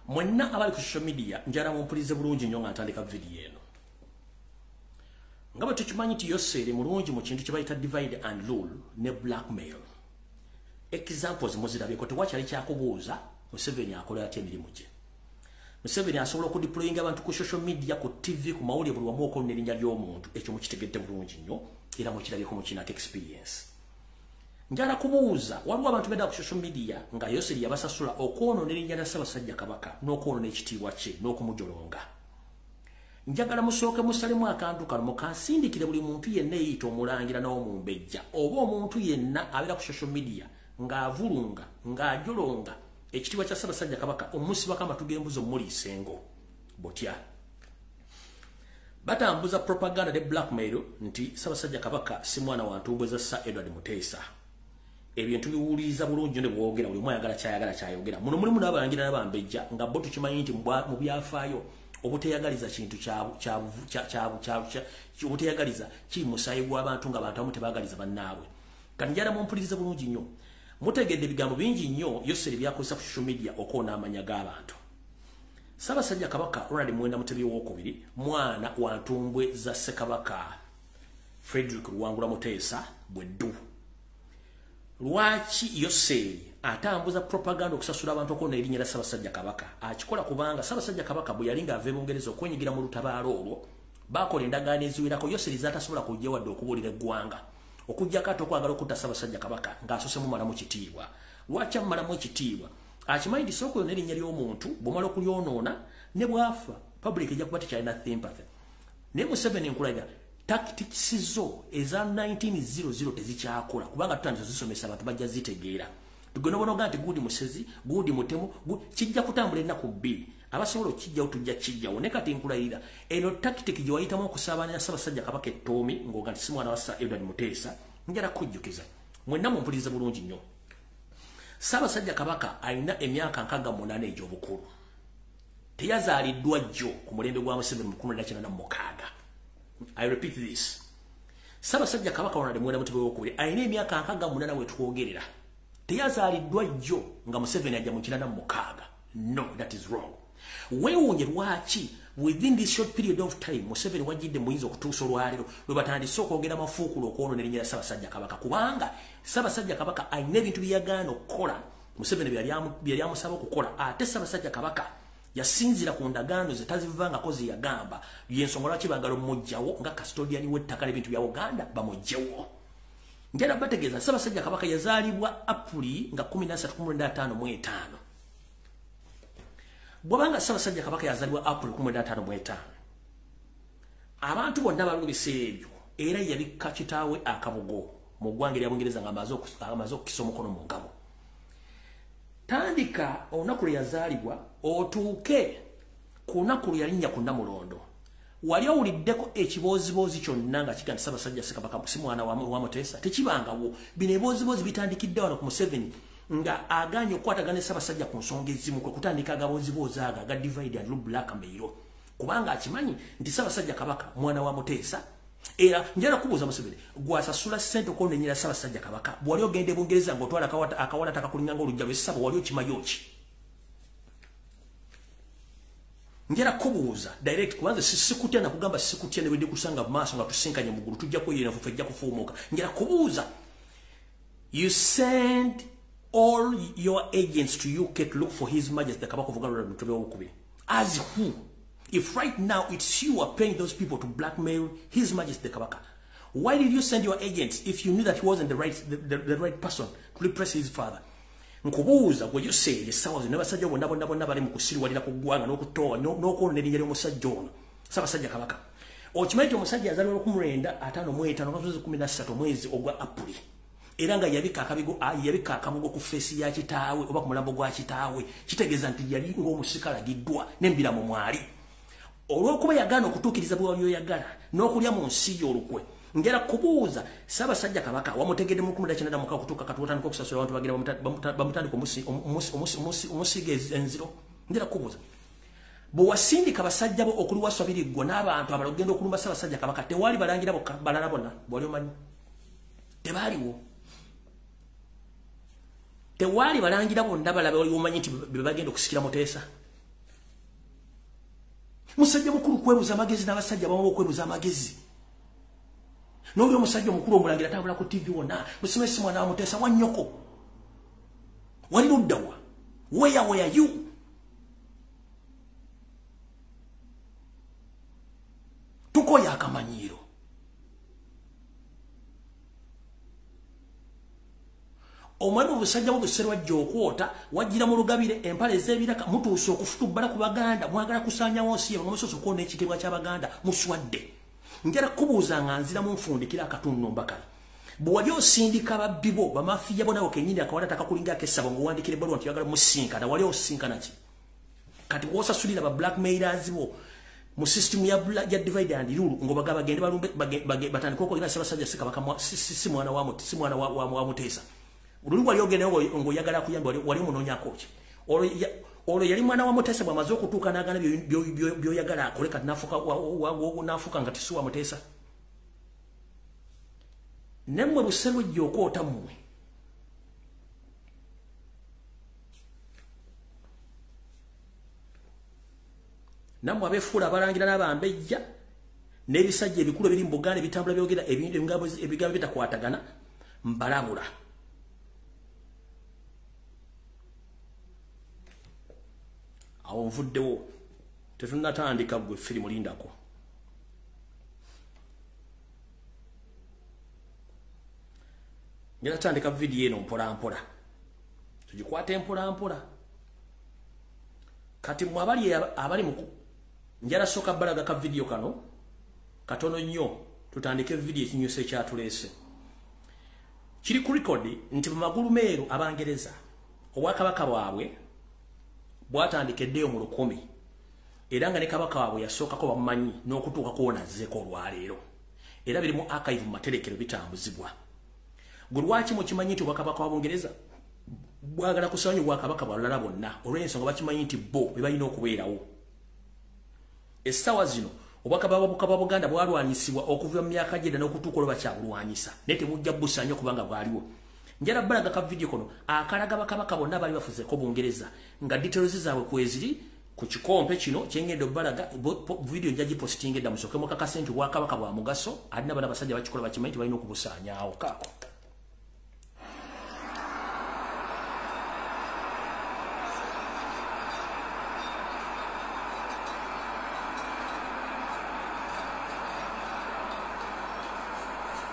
Speaker 1: Mwenna abali ku social media njala mumpulize bulungi nnyo nga ntandika vidiyo eno. Nga bwe tukimanyi nti Yoseeri mulungi mu kintu kye bayita divide and rule ne blackmail. Examples muzirabyeko, tewakyali kyakubuuza Museveni akola atya emirimu gye. Museveni asobola okudeployinga abantu ku social media, ku TV, ku mawulire, buli wamu okwonona erinnya ly'omuntu. Ekyo mukitegedde bulungi nnyo era mukirabyeko, mukinako experience. Njala kubuuza, waliwo abantu bedda ku social media nga Yoseri yabasasula okwonoona erinnya lya Ssaabasajja Kabaka n'okwonoona ekitiibwa kye n'okumujolonga. Njagala musooke musalemu akantu kano, mukansindikire buli muntu yenna eyiyita omulangira n'omumbejja oba omuntu yenna abeera ku social media ng'avulunga ng'ajolonga ekitiibwa kya Ssaabasajja Kabaka, omusibako amatu g'embuzi omuliisa engo. Botya batambuza propaganda ne blackmail nti Ssaabasajja Kabaka si mwana wa ntumbwe za Sir Edward Muteesa. Ebintu biwuliriza bulungi ne bwogera, buli omu ayagala kyayagala kyayogera. Muno mulimu n'abalangira n'abambejja nga bo tukimanyi nti mu byafaayo obuteyagaliza kintu obuteyagaliza kiri musaayi gw'abantu, nga abantu abamu tebaagaliza bannaabwe. Kati njala mumpulirize bulungi nnyo. Mutegedde ebigambo bingi nnyo Yoseri byakozesa ku social media okwonoona amanya g'abantu. Ssaabasajja Kabaka Ronald Muwenda Mutebi Owookubiri mwana wa ntumbwe za Ssekabaka Frederick Luwangula Muteesa Bweddu. Lwaki Yoseeri atambuza propaganda okusasula abantu okwonoona erinnya lya Ssaabasajja Kabaka? Akikola kubanga Ssaabasajja Kabaka bwe yali ng'ava e Bungereza okwenyigira mu lutabaalo olwo, baakola endagaano eziwerako Yoseeri z'atasobola kujja wadde okubuulira eggwanga, okuggyako ate okwagala okutta Ssaabasajja Kabaka ng'asoose mumalamu kitiibwa. Lwaki amumalamu ekitiibwa? Akimanyi nti sooka oyonoona erinnya ly'omuntu, bw'omala okulyonoona Ne bw'afa public ejja kuba tekyalina sympathy. Ne Museveni nkulaga tactics zo eza 1900 tezikyakola, kubanga tutandise zisomesa abantu bajja zitegeera. Tugonobonoga nti gudi musezi, gudi mutemu, kijja kutambula ennaku bbiri. Abasobola okijjawo tujja kijjawo. Ne kati nkulayira eno tactic gye wayitamu okusaabanya Ssaabasajja Kabaka ettoomi ng'oga nti si mwana wa Sir Edward Muteesa, njala kujjukiza mwenna mumpulirize bulungi nnyo. Ssaabasajja Kabaka alina emyaka 68 egy'obukulu. Teyazaaliddwa jjo ku mulembe gwa Museveni mu 1986. I repeat this. Ssaabasajja Kabaka Ronald Muwenda Mutebi II alina emyaka 68 we twogerera. Teyazaaliddwa jjo nga Museveni ajja mu 1986. No, that is wrong. Weewuunye lwaki within this short period of time Museveni wajjidde muyinza okutuusa olwaleero lwe batandise okwogera mafuukulu okwonoona erinnya lya Ssaabasajja Kabaka, kubanga Ssaabasajja Kabaka alina ebintu bye yagaana okukola Museveni bye yali amusaba okukola, ate Ssaabasajja Kabaka yasinzira ku ndagaano ze tazivangako ze yagamba. Y'ensonga lwaki baagala omuggyawo nga custodian w'ettaka n'ebintu bya Buganda bamuggyewo. Njala bategeeza Ssaabasajja Kabaka yazaalibwa Apuli nga 1395. Bw'abanga Ssaabasajja Kabaka yazaalibwa Apuli 1955, abantu bonna bali mu biseera ebyo era yabikka kitaawe akabugo mu ggwanga erya Bungereza nga amaze okukisa omukono mu ngabo. Tandika olunaku lwe yazaalibwa otuuke ku lunaku lwe yalinnya ku Nnamulondo. Wali owuliddeko ekibooziboozi kyonna nga kiga nti Ssaabasajja Kabaka si mwana wa Muteesa? Tekibangawo. Bino ebibooziboozi bitandikidde wano ku Museveni nga agaanye okukwatagana ne Ssaabasajja ku nsonga ezimu, kwe kutandika agabooziboozi ago aga divide and rule blackmail, kubanga akimanyi nti Ssaabasajja Kabaka mwana wa Muteesa. Era njala kubuuza Museveni, gwasasula ssente okwonoonyera Ssaabasajja Kabaka, bw'wali ogenda e Bungereza ng'otwala akawala takakulinga ng'oluggya lw'essabo, wali okimanyi ki? Njala kubuuza direct, kubanze sikutya nakugamba sikutya ne bwe ndikusanga mu maaso nga tusinkanye mu ggulu tujja kweyera nfuufu ejja kufuumuuka. Njala kubuuza, you send all your agents to UK to look for His Majesty the Kabaka of Buganda Mutebi II. As who? If right now it's you are paying those people to blackmail His Majesty the Kabaka, why did you send your agents if you knew that he wasn't the right person to repress his father? Nkubuuza gwe yuseeri essaawa zino n'abasajja bonna bonna bonna bali mu kusiriwalira ku ggwanga n'okutoowa n'okwonoona erinnya ly'omusajja ono Ssaabasajja Kabaka. Okimanyi nti omusajja yazaalibwa 1955 nga mwezi 13 omwezi ogwa Apuli, era nga yabikka akabugo ku feesi ya kitaawe oba ku mulambo gwa kitaawe. Kitegeeza nti yali ng'omusika alagiddwa n'embiramo mwali. Olw'okuba yagaana okutuukiriza bwe wali oyagala n'okulya mu nsi yo olukwe, njala kubuuza Ssaabasajja Kabaka wamutegedde mu 1996 okutuuka kati watandika okusasula abantu bagira bamutandika omusiiga enziro. Njala kubuuza, bwe wasindika basajja bo okuliwaswa biriggwa n'abantu abalala okugenda okulumba Ssaabasajja Kabaka, tewaali balangira bokka balala bonna bwali omanyi? Tebaaliwo. Tewaali balangira bonna balala bwali omanyi nti be bagenda okusikira Muteesa? Musajja mukulu kwebuza amagezi n'abasajja abamu okwebuza amagezi. N'oli omusajja omukulu omulangira atambula ku TV wonna, musomesi mwana wa Muteesa wa nnyoko. Wali ludda wa? Where were you? Tukoya akamanyiiro. Omwana obusajja bwo buserwajja okwota wajjira mu lugabire empale ez'ebiraka mutuuse okufutubbala ku Baganda, mwagala kusaanyawo nsi yammwe, musoose okwona ekitiibwa ky'Abaganda, muswadde. Njala kubuuza nga nziramu nfundikira akatundu mbakala. Bwe wali osindika babbi bo bamafiya bo nawe kennyini akawala takakulinga ak'essabo ng'owandiikira ebbaluwa nti oyagala musinkana, wali osinkana ki? Kati w'osasulira ba blackmailers bo mu system ya divide and rule ng'obagamba bagende balumbe batandike okwogera Ssaabasajja si Kabaka si mwana wa Muteesa. Oluli wali ogenda ng'oyagala kuyamba wali omunoonyaako ki? Olwo yali mwana wa Muteesa bw'amaze okutuuka n'agaana by'oyagala akole, kati n'afuuka nga tisi wa Muteesa. Nemmwe buserwejja okwota mmwe. Nammwe abeefuula abalangira n'abambejja n'ebisajja ebikulu ebiri mu Buganda ebitambula byogera ebigambo bitakwatagana, mbalabula. Awo nvuddewo, tetunnatandika ggwe firimu lindako. Ngenda tandika vidiyo eno mpola mpola, tugikwate mpola mpola. Kati mwe abali mu njala soka balaga ka video kano katono nnyo, tutandike video ekinyuso ekyatuleese. Kiri ku record nti mu magulu meeru Abangereza obwakabaka bwabwe bwatandika eddeyo mu 1000, era nga ne kabaka waabwe yasookako bamumanyi n'okutuuka kuwona azzeeko olwaleero, era biri mu archive mu materekero bitambuzibwa. Gwe lwaki mukimanyi nti obwakabaka bwa Bungereza bwagala kusaanya obwakabaka bwalala bwonna olw'ensonga bakimanyi nti bo be balina okubeerawo? Essaawa zino obwakabaka bwa Buganda bwalwanyisibwa okuva mu myaka gyedda n'okutuuka olwo bakyabulwanyisa, naye temujja busaanya kubanga bwaliwo. Njala balaga ka video kono akalaga bakabaka bonna bali bafuzeeko Bungereza nga details zaabwe kweziri ku kikompe kino kyengendo balaga video nja gipostinga edda musooke mukakase nti obwakabaka bwa mugaso, alina bana abasajja bakikola bakimanyi nti balina okubusaanyaawo. Kaako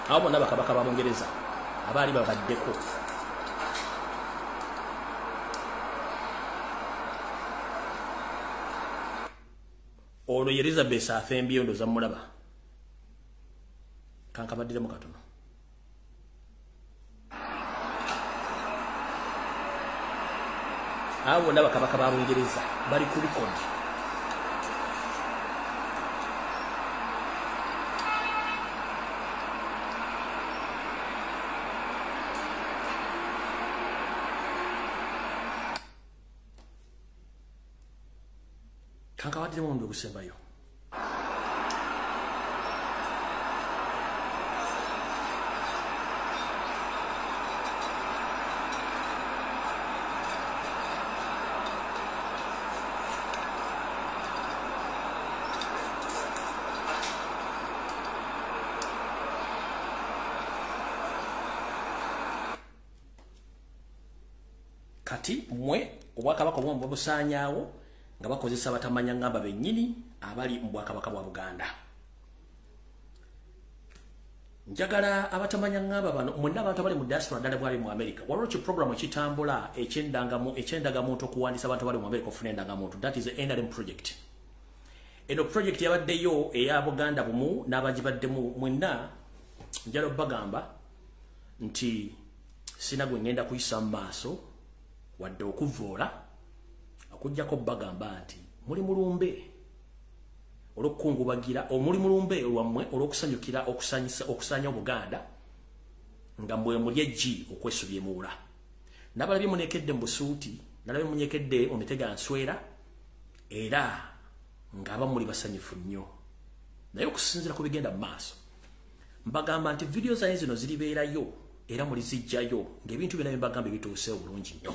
Speaker 1: abo bonna bakabaka ba Bungereza abaali babaddeko. Ono ye Elizabeth afembye ndoza mulaba. Kankabaddiremu katono. Abo bonna bakabaka ba Bungereza bali ku record. Kankabaddiremu omundi ogusembayo. Kati mmwe obwakabaka obwo busaanyaawo nga bakozesa batamanya ngamba bennyini abali mu bwakabaka bwa Buganda. Njagala abatamanya ngamba bano mwenna abantu abali mu diaspora ddala bwali mu America. Waliwo ki program ekitambula eky'endagamuntu okuwandiisa abantu abali mu America okufuna endagamuntu. That is the NRM project. Eno project yabaddeyo eya Buganda bumu n'abagibaddemu mwenna. Njagala obbagamba nti sina gwe ngenda kuyisa mu maaso wadde okuvoola, okujjako bagamba nti muli mulumbe olw'okukungubagira, omuli mulumbe lwammwe olw'okusanyukira okusanya Obuganda nga mwe muli eggi okwesubya emuula. Nabalabye muneekedde mu busuuti, nalabye munyekedde mu mitega nswera, era ng'abamu muli basanyufu nnyo. Naye okusinziira ku bigenda mu maaso, mbagamba nti vidiyo zange zino ziribeerayo era mulizijjayo ng'ebintu byonna bye mbagamba bituuse obulungi nnyo.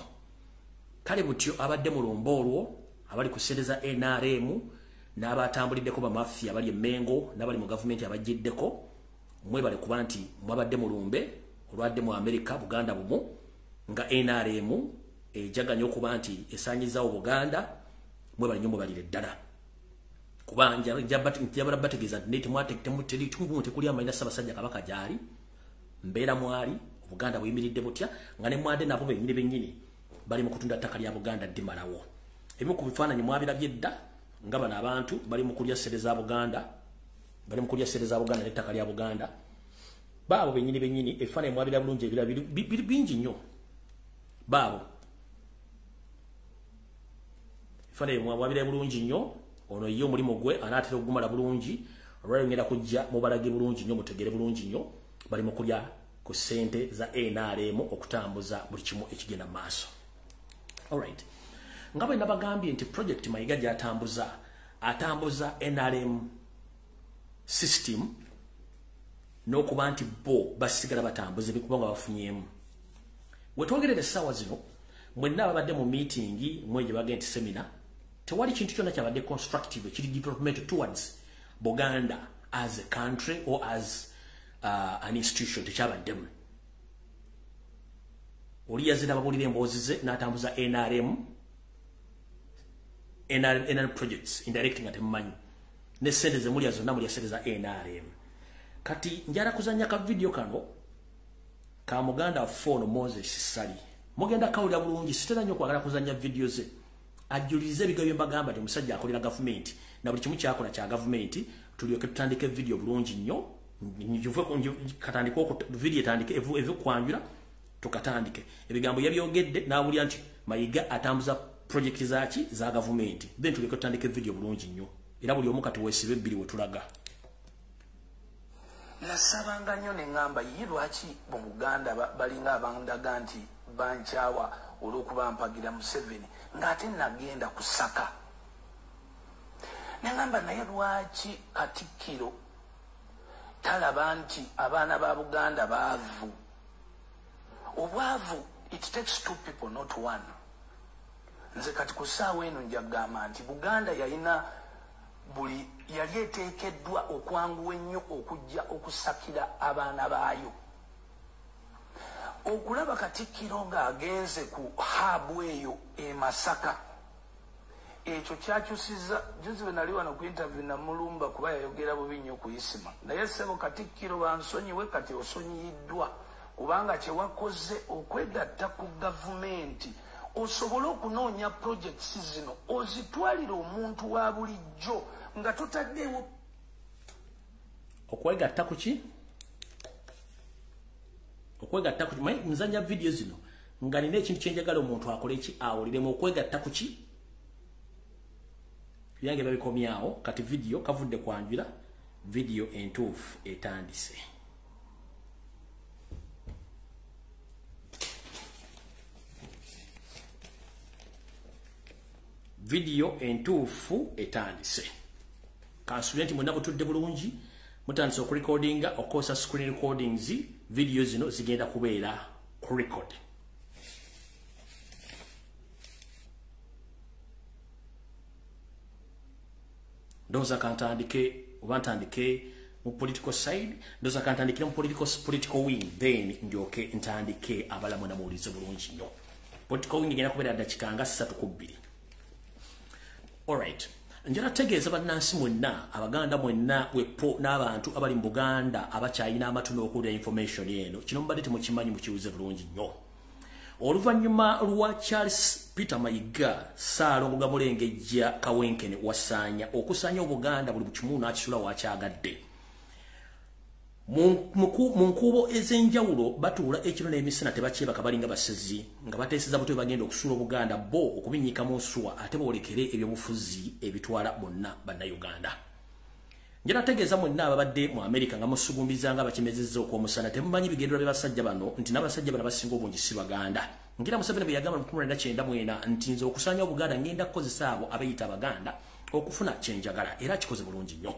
Speaker 1: Kale butyo abadde mu lumbe olwo abali ku ssente za NRM n'abatambuliddeko bamafia abali e Mengo n'abali mu gavumenti abajjiddeko, mwebale kuba nti mwabadde mu lumbe olwadde mu Amerika Buganda bumu nga NRM ejaganya okuba nti esaanyizaawo Buganda. Mwebale nnyo, mwebalire ddala, kuba njabala bategeeza nti tekuli amalina Ssaabasajja Kabaka gy'ali, mbeera mwali Obuganda buyimiridde butya, nga ne mwadde nabo bennyini bennyini bali mu kutunda ttaka lya Buganda ddimalawo. Ebimu ku bifaananyi mwabirabye dda nga bano abantu bali mu kulya ssente za Buganda, bali mu kulya ssente za Buganda n'ettaka lya Buganda. Baabo bennyini bennyini ebifaananyi mwabira bulungi, ebirala biri bingi nnyo. Baabo ebifaananyi mwabira bulungi nnyo. Ono ye omulimu gwe anaatera okugumala bulungi, olwalengera kujja mubalage bulungi nnyo, mutegere bulungi nnyo. Bali mu kulya ku ssente za NRM okutambuza buli kimu ekigenda mu maaso. Alright. Nga bwe nabagambye nti project Mayiga gy'atambuza, atambuza NRM system n'okuba nti bo basigala batambuza ebikubanga bafunyeemu. We twogerera essaawa zino, mwenna ababadde mu meeting mwe gye bagenda nti seminar, tewali kintu kyonna kyabadde constructive ekiri development towards Buganda as a country or as an institution, tekyabaddemu. Oli yazze n'ababuulira emboozi ze n'atambuza NRM projects indirect nga temumanyi, ne ssente ze mulya zonna mulya ssente za NRM. Kati njala kuzannya ka video kano ka muganda waffe ono Moses Ssali. Mugenda kawulira bulungi, sitera nnyo kwagala kuzannya video ze, Ajjulize ebigambo bye mbagamba nti omusajja akolera gavumenti na buli kimu kyakola kya gavumenti. Tulyoke tutandike video bulungi nnyo, katandike video etandike eve kwanjula tukatandike. Ebigambo yabyogedde n'awulira nti Mayiga atambuza project zaaki za gavumenti, then tulyoke tutandike video bulungi nnyo. Era buli omu kati weesibe ebbiri we tulaga.
Speaker 2: Nasabanga nnyo ne ŋŋamba ye lwaki mu Buganda balinga abandaga nti bankyawa olw'okuba mpagira Museveni, ng'ate nagenda kusaka. Ne ŋŋamba naye lwaki Katikkiro talaba nti abaana ba Buganda baavu? Obwavu, it takes two people, not one. Nze kati ku ssaawa eno nja kugamba nti Buganda yalina buli yali eteekeddwa okwanguwa ennyo okujja okusakira abaana baayo. Okulaba Katikkiro ng'agenze ku haabu eyo e Masaka, ekyo kyakyusiza. Juzi bwe nali wano ku interview namulumba kuba yayogera bubi nnyo ku Isima, naye ssebo Katikkiro bansonyiwe, kati osonyiyiddwa kubanga kye wakoze okwegatta ku gavumenti osobole okunoonya projects zino ozitwalire omuntu wa bulijjo nga totaddeewo.
Speaker 1: Okwegatta ku ki? Okwegatta ku ki? Nzanya video zino nga nina ekintu kye njagala omuntu akole ki awuliremu. Okwegatta ku ki? Byange babikomyawo kati video kavudde kwanjula, video entuufu etandise. Video entuufu etandise. Kansubire nti mwenna mutudde bulungi, mutandise okurecordinga, okukozesa screen recordings. Video zino zigenda kubeera ku record. Ndowooza kantandike oba ntandike mu political side, ndowooza kantandikire mu political wing, then ndyoke ntandike abalamu namuwulize bulungi nnyo. Political wing egenda kubeera ddakiika nga 3 ku 2. Alright. Njala tegeeza bannansi mwenna, Abaganda mwenna, wepo n'abantu abali mu Buganda abakyalina amatu n'okuwulira information eno. Kino mubadde temukimanyi, mukiwulize bulungi nnyo. Oluvannyuma lwa Charles Peter Mayiga Ssaalongo Gamulengejja Kawenkene wasaanya okusaanya Obuganda buli kimu n'akisula wakyagadde. Mu nkubo ez'enjawulo batuula ekiro n'emisana tebakyebaka, balinga basezi nga bateeseza butwe bagenda okusuula Obuganda bo okubinnyika mu nsuwa ate boolekere ebyobufuzi ebitwala bonna Bannayuganda. Njala tegeeza mwenna ababadde mu Amerika nga musugumbiza nga bakimezezza okw'omusana, temumanyi bigendera by'abasajja bano nti n'abasajja bano abasinga obungi si Baganda. Ngira Museveni bwe yagamba mu 1994 nti nze okusaanya Obuganda ngenda kukozesa abo abeeyita Abaganda okufuna kye njagala, era kikoze bulungi nnyo.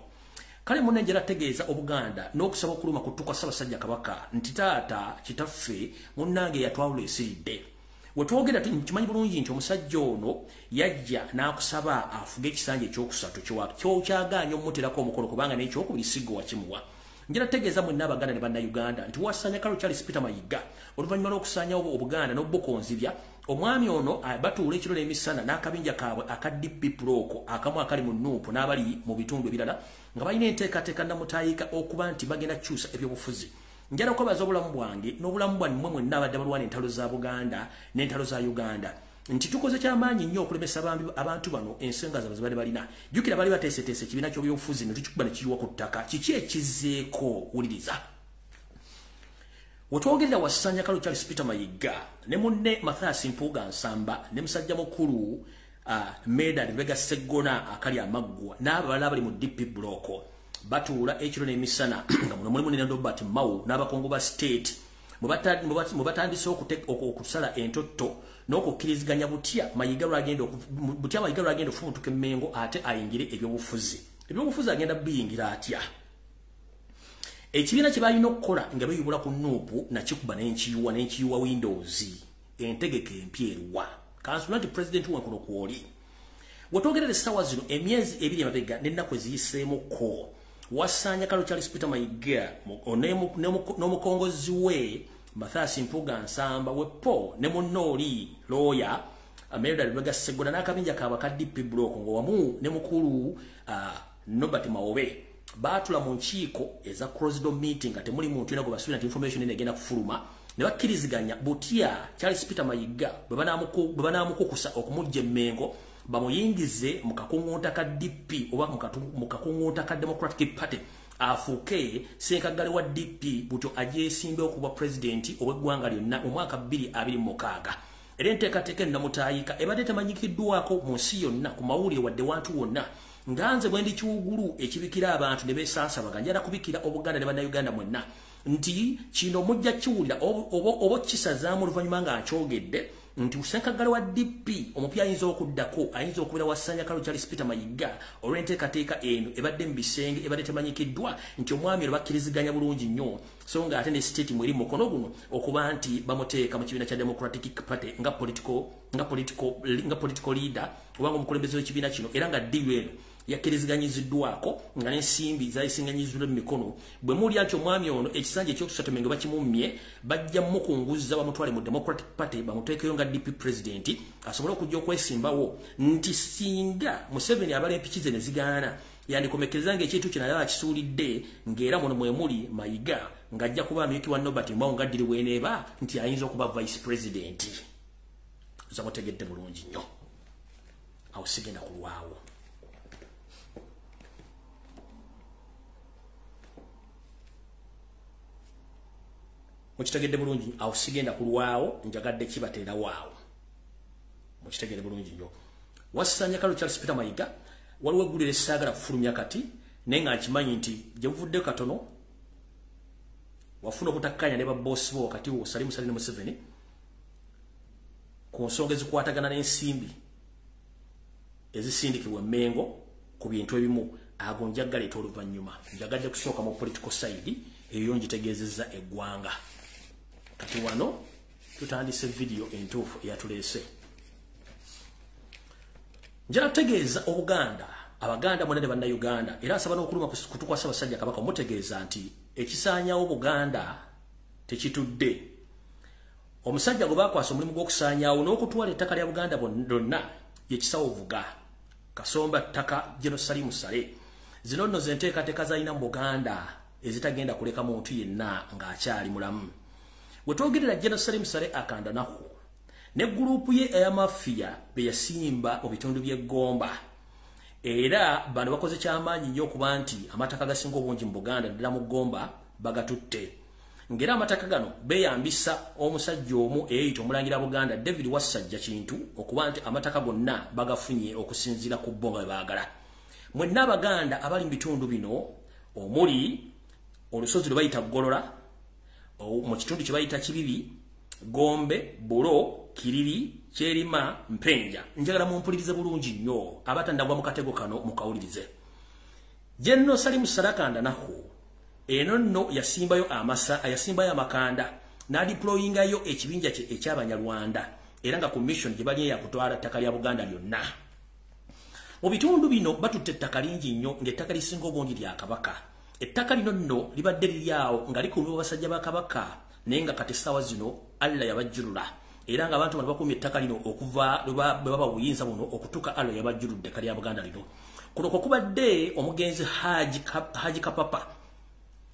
Speaker 1: Kale munne njala tegeeza Obuganda n'okusaba okuluma kutuka Ssaabasajja Kabaka nti taata kitaffe munnange yatwawula esiridde. Wetwogera nkimanyi bulungi nti omusajja ono yajja n'akusaba afuge ekisanja ekyokusatu kyokyagaanye omuterako omukolo kubanga n'ekyokubiri siggo wakimuwa. Njala tegeeza mwenna Abaganda ne Bannayuganda nti wasaanya Kalo Charles Peter Mayiga oluvannyuma lw'okusaanyawo Obuganda n'obukonzibya. Omwami ono batuula ekiro n'emisana n'akabinja kaabwe aka DP Block akamu akali mu Nuupu n'abali mu bitundu ebirala nga balina enteekateeka namutaayika okuba nti bagenda kukyusa ebyobufuzi. Njala okwebaza obulamu bwange n'obulamu bwammwe mwenna abadde balwana entalo za Buganda n'entalo za Uganda nti tukoze kyamaanyi nnyo okulemesa abantu bano ensonga zaabwe ze bali balina. Jjukira bali bateeseteese ekibiina ky'ebyobufuzi ne tukikuba ne kiyiwa ku ttaka. Kiki ekizzeeko? Wuliriza. Wetwogerera wasanya Kalo Charles Peter Mayiga ne munne Mathias Mpuuga Nsamba ne musajja mukulu Medard Lubega Sseggona akali amaggwa n'abalala abali mu DP Block batuula ekiro n'emisana nga muno mulimu ne Robert Mao n'abakungu ba state mwe batandise okusala entotto n'okukkiriziganya butya Mayiga lwagenda okufubutuka Emmengo ate ayingire ebyobufuzi. Ebyobufuzi agenda biyingira atya? Ekibiina kye balina okukola nga beeyubula ku Nuupu nakikuba n'enkiyiwa Windows entegeka empya eruwa. Kansula nti pulezidenti wankuno kwoli. Wetwogerera essaawa zino emyezi ebiri emabega n'ennaku eziyiseemukko wasaanya Kalo Charles Peter Mayiga n'omukongozi we Mathias Mpuuga Nsamba wepo ne munnooli lawyer Medard Lubega Sseggona n'akabinja kaabwe aka DP Block nga wamu ne mukulu Norbert Mawobe baatula mu nkiiko eza closed door meeting nga temuli muntu yenna gwe basuubira nti information eno egenda kufuluma ne bakkiriziganya butya Charles Peter Mayiga bwe banaamukukusa okumujja Emmengo Bamuyingize mu kakunguuta ka DP oba mu kakunguuta ka Democratic Party, afuuke ssenkaggale wa DP butyo ajeesimbe okuba pulezidenti ow'eggwanga lyonna mu mwaka 2026. Era enteekateeka eno namutaayika ebadde temanyikiddwako mu nsi yonna ku mawulire wadde wantu wonna. Nga nze bwe ndi kiwugulu ekibikira abantu ne beesansabaga, njala kubikira Obuganda ne Bannayuganda mwenna nti kino mujja kiwulira oba kisazaamu oluvannyuma nga nkyogedde nti ssenkaggale wa DP omupya ayinza okuddako ayinza okubeera wa Sanyakalo Charles Peter Mayiga, olw'enteekateeka eno ebadde mu bisenge ebadde temanyikiddwa nti omwami ono bakkiriziganya bulungi nnyo, so nga ate ne state mweri mukono guno okuba nti bamuteeka mu kibiina kya Democratic Party nga political leader oba nga omukulembeze w'ekibiina kino. Era nga deal eno yakkiriziganyiziddwako nga n'ensimbi zayisinganyiziddwa mu mikono. Bwe mulya nti omwami ono ekisanja ekyokusatu Mengo bakimummye, bajja mukunguza bamutwale mu Democratic Party, bamuteekeyo nga DP president asobole okujja okwesimbawo, nti singa Museveni abala empiki ze ne zigaana, yandikomekereza ng'ekintu kino yaba akisuulidde, ng'era muno mwe muli Mayiga ng'ajja kuba amyuki wa Norbert Mao, nga ddiri bweneeba nti ayinza okuba vice president. Zamutegedde bulungi nnyo, awo sigenda kulwawo. Mukitegedde bulungi, awo sigenda kulwawo, njagadde kibateerawo awo mukitegedde bulungi nnyo. Wasanyakalo Charles Peter Mayiga, waliwo eggulire esaagala kufulumya kati, naye nga nkimanyi nti gye buvuddeyo katono wafuna obutakkanya ne baboosi bo wakati wo Salim Saleh ne Museveni ku nsonga ezikwatagana n'ensimbi ezisindikibwa Emmengo ku bintu ebimu. Ago njagaleeta oluvannyuma, njagadde kusooka mu political side eyo ngitegeezezza eggwanga. Kati wano tutandise vidiyo entuufu eyatuleese. Njala kutegeeza Obuganda, Abaganda mwena ne Bannayuganda, era asaba n'okuluma kutukwasa Basajja Kabaka omutegeeza nti ekisaanyawo Buganda tekitudde. Omusajja gwe bakwasa omulimu gw'okusaanyaawo n'okutwala ettaka lya Buganda lyonna ye Kisawo Vuga Kasomba Ttaka General Salim Saleh. Zino nno ze nteekateeka z'alina mu Buganda ezitagenda kuleka muntu yenna ng'akyali mulamu. We twogerera, General Salim Saleh akandanaku ne gurupu ye ey'amafiya be yasimba mu bitundu by'eggomba, era bano bakoze kyamaanyi nnyo okuba nti amataka agasinga obungi mu Buganda, ddala mu Ggomba, bagatutte, ng'era amataka gano beeyambisa omusajja omu eyeyita omulangira Buganda David Wassajja Kintu okuba nti amataka gonna bagafunye okusinziira ku bo nga bwe baagala. Mwenna Abaganda abali mu bitundu bino omuli olusozi lwe bayita Ggolola, mu kitundu kye bayita Kibibi, Gombe, Bulo, Kiriri, Kyerima, Mpenja, njagala mumpulirize bulungi nnyo. Abatandagwa mu katego kano mukawulirize. General Salim Saleh Kandanaho eno nno yasimbayo amasa, yasimbayo amakanda n'adeployingayo ekibinja kye eky'Abanyarwanda, era nga ku mission gye bali yakutwala ttaka lya Buganda lyonna. Mu bitundu bino batutte ettaka lingi nnyo, ng'ettaka lisinga obungi lya Kabaka. Ettaka lino nno libadde liri awo nga likuumibwa basajja ba Kabaka, naye nga kati essaawa zino Allah yabajjulula, era nga abantu bano bakuumye ettaka lino okuva bwe baba buyinza buno okutuuka Allah yabajjuludde ettaka lya Buganda lino. Kuno kwe kubadde omugenzi Haji Kapapa.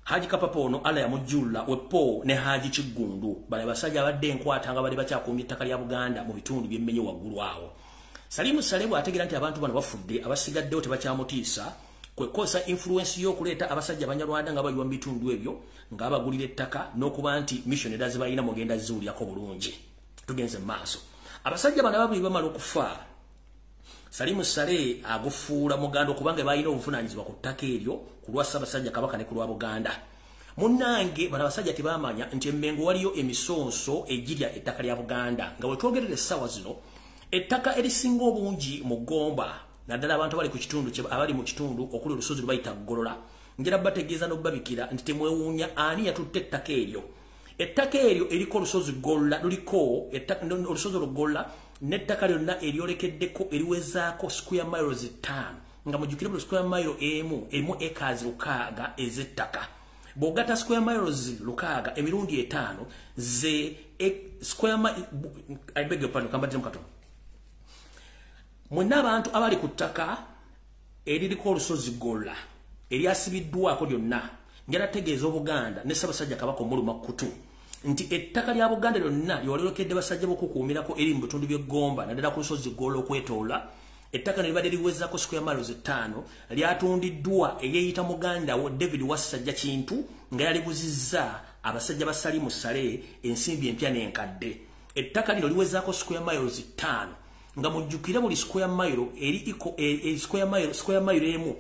Speaker 1: Haji Kapapa ono Allah yamujjulula wepo ne Haji Kiggundu, bale basajja abadde enkwata nga bali bakyakuumye ettaka lya Buganda mu bitundu by'emmenye waggulu awo. Salimu Saleh bw'ategeera nti abantu bano bafudde, abasigaddewo tebakyamutiisa, kwekozesa influence y'okuleeta abasajja Abanyarwanda nga bayiwa mu bitundu ebyo ng'abagulira ettaka n'okuba nti mission era zibalina mugenda ziwulirako bulungi. Tugenze mu maaso. Abasajja bano ababiri bamala okufa, Salimu Saleh agufuula muganda okubanga balina obuvunaanyizibwa ku ttaka eryo ku lwa Ssaabasajja Kabaka ne ku lwa Buganda. Munnange, bano abasajja tebamanya nti Emmengo waliyo emisonso egirya ettaka lya Buganda, nga bwe twogerera essaawa zino ettaka erisinga obungi mu Ggomba, naddala abantu abali ku kitundu abali mu kitundu okuli olusozi lwe bayita Ggolola, njera bategeeza n'obbabikira nti temwewuunya ani yatutte ettaka eryo. Ettaka eryo eriko olusozi Ggolola, luliko olusozi olwo n'ettaka lyonna eryolekeddeko eriwezaako square miles 5, nga mujjukire buli square mile emu erimu acres 6 ez'ettaka. Bw'ogatta square miles 6 emirundi 5 ze square mile, I beg your pardon, kambaddemu katono. Mwenna abantu abali ku ttaka eririko olusozi Golola eryasibiddwako lyonna, njala tegeeza Obuganda ne Ssaabasajja Kabaka omuluma kutu nti ettaka lya Buganda lyonna lyewalyolekedde basajja b'okukuumirako eri mu bitundu by'eggomba, naddala ku lusozi Golola okwetoola, Ettaka ne libadde liwezaako square miles 5 lyatundiddwa eyeeyita muganda wo David Wassajja Kintu nga yaliguzizza abasajja ba Salimu Saleh ensimbi empya n'enkadde. Ettaka lino liwezaako square miles 5 nga mujjukira buli square mile eri iko square mile emu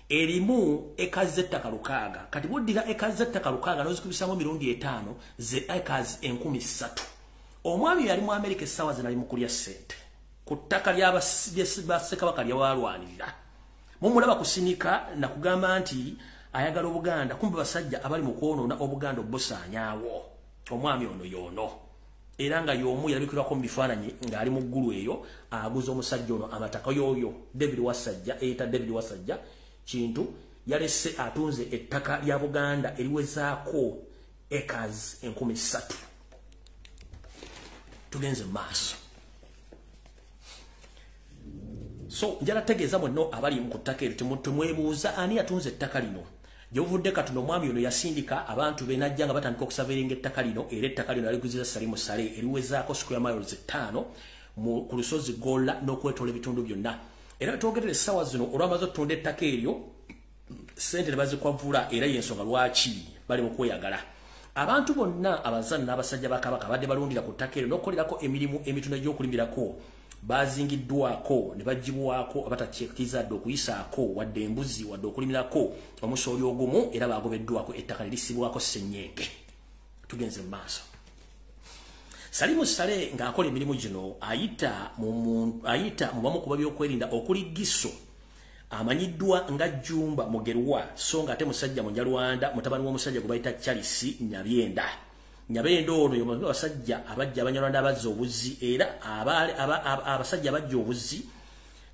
Speaker 1: erimu ekazi z'ettaka 6. Kati bw'oddira ekazi z'ettaka 6 n'ozikubisamu emirundi 5 ze ekazi 3,000. Omwami yali mu Amerika essaawa zino ali mu kulya ssente ku ttaka ly'abassekabaka lyawalwanirira. Mumulaba kusinika na kugamba nti ayagala Obuganda, kumbe basajja abali mu kwonoona Obuganda obusaanyaawo. Omwami ono y'ono era nga y'omu yalabikirwako mu bifaananyi ng'ali mu ggulu eyo aguza omusajja ono amataka y'oyo David Wassajja, eyita David Wassajja Kintu yalese atunze ettaka lya Buganda eriwezaako acres 3,000. Tugenze maaso. So njala tegeeza mwenno abali mu ttaka eryo temwebuuza ani yatunze ettaka lino. Gyovudde katono omwami ono yasindika abantu be najja nga batandika okusaveringa ettaka lino, era ettaka lino aliguziza Salimu Saleh eriwezaako square miles 5 ku lusozi Golla n'okwetoola ebitundu byonna. Era twogerera essaawa zino olwamaze okutunda ettaka eryo ssente ne bazikwavula, era y'ensonga lwaki bali mu kweyagala. Abantu bonna abazaana n'abasajja ba Kabaka badde balundira ku ttaka eryo n'okukolerako emirimu emitono egy'okulimirako bazingiddwako ne bagibwako abatakkiriza okuyisaako wadde embuzi wadde okulimirako omusooli ogumu, era bagobeddwako ettaka ne lisibwako ssennyenge. Tugenze mu maaso. Salimu Saleh ng'akola emirimu gino ayita mu bamu ku b'ebyokwerinda okuli Giso amanyiddwa nga Jumba Mugerwa, so nga ate musajja Munyarwanda mutabani w'omusajja gwe bayita Charles Nyabyenda. Nyabyenda ono y'omu basajja abajja Abanyarwanda abazza obuzzi, era abasajja abajja obuzzi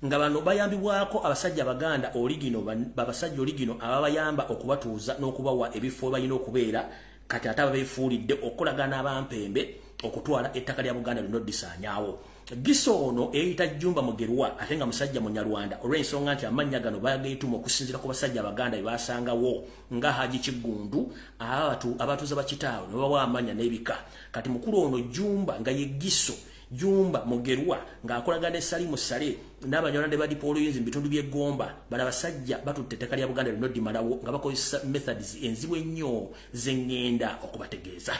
Speaker 1: nga bano bayambibwako abasajja Abaganda oligino, abasajja oligino ababayamba okubatuuza n'okubawa ebifo balina okubeera. Kati ate ababeefuulidde okukolagana abampembe okutwala ettaka lya Buganda lino ddisaanyaawo. Giso ono eyita Jumba Mugerwa ate nga musajja Munyarwanda olw'ensonga nti amannya gano bageetuma okusinziira ku basajja Abaganda be basangawo nga Haji Kiggundu abatuuza bakitaawe ne babawa amannya n'ebika. Kati mukulu ono Jumba nga ye Giso Jumba Mugerwa ng'akolagana ne Salimu Saleh n'Abanyarwanda ba dipoluyinzi mu bitundu by'Eggomba, bano abasajja batutte ettaka lya Buganda lino ddimalawo nga bakozesa methods enzibu ennyo ze ŋŋenda okubategeeza.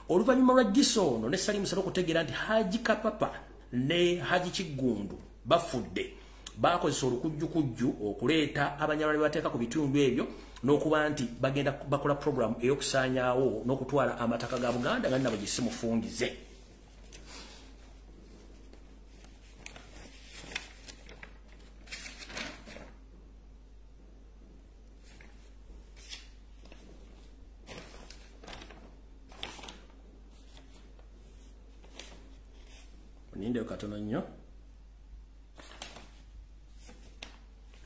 Speaker 1: Oluvannyuma lwa Giso ono ne Salimu Saleh okutegeera nti Haji Kapapa ne Haji Kiggundu bafudde, bakozesa olukujjukujju okuleeta Abanyarwanda be bateeka ku bitundu ebyo n'okuba nti bagenda bakola program ey'okusaanyaawo n'okutwala amataka ga Buganda nga nabo gisimufungize. Ninde katono nnyo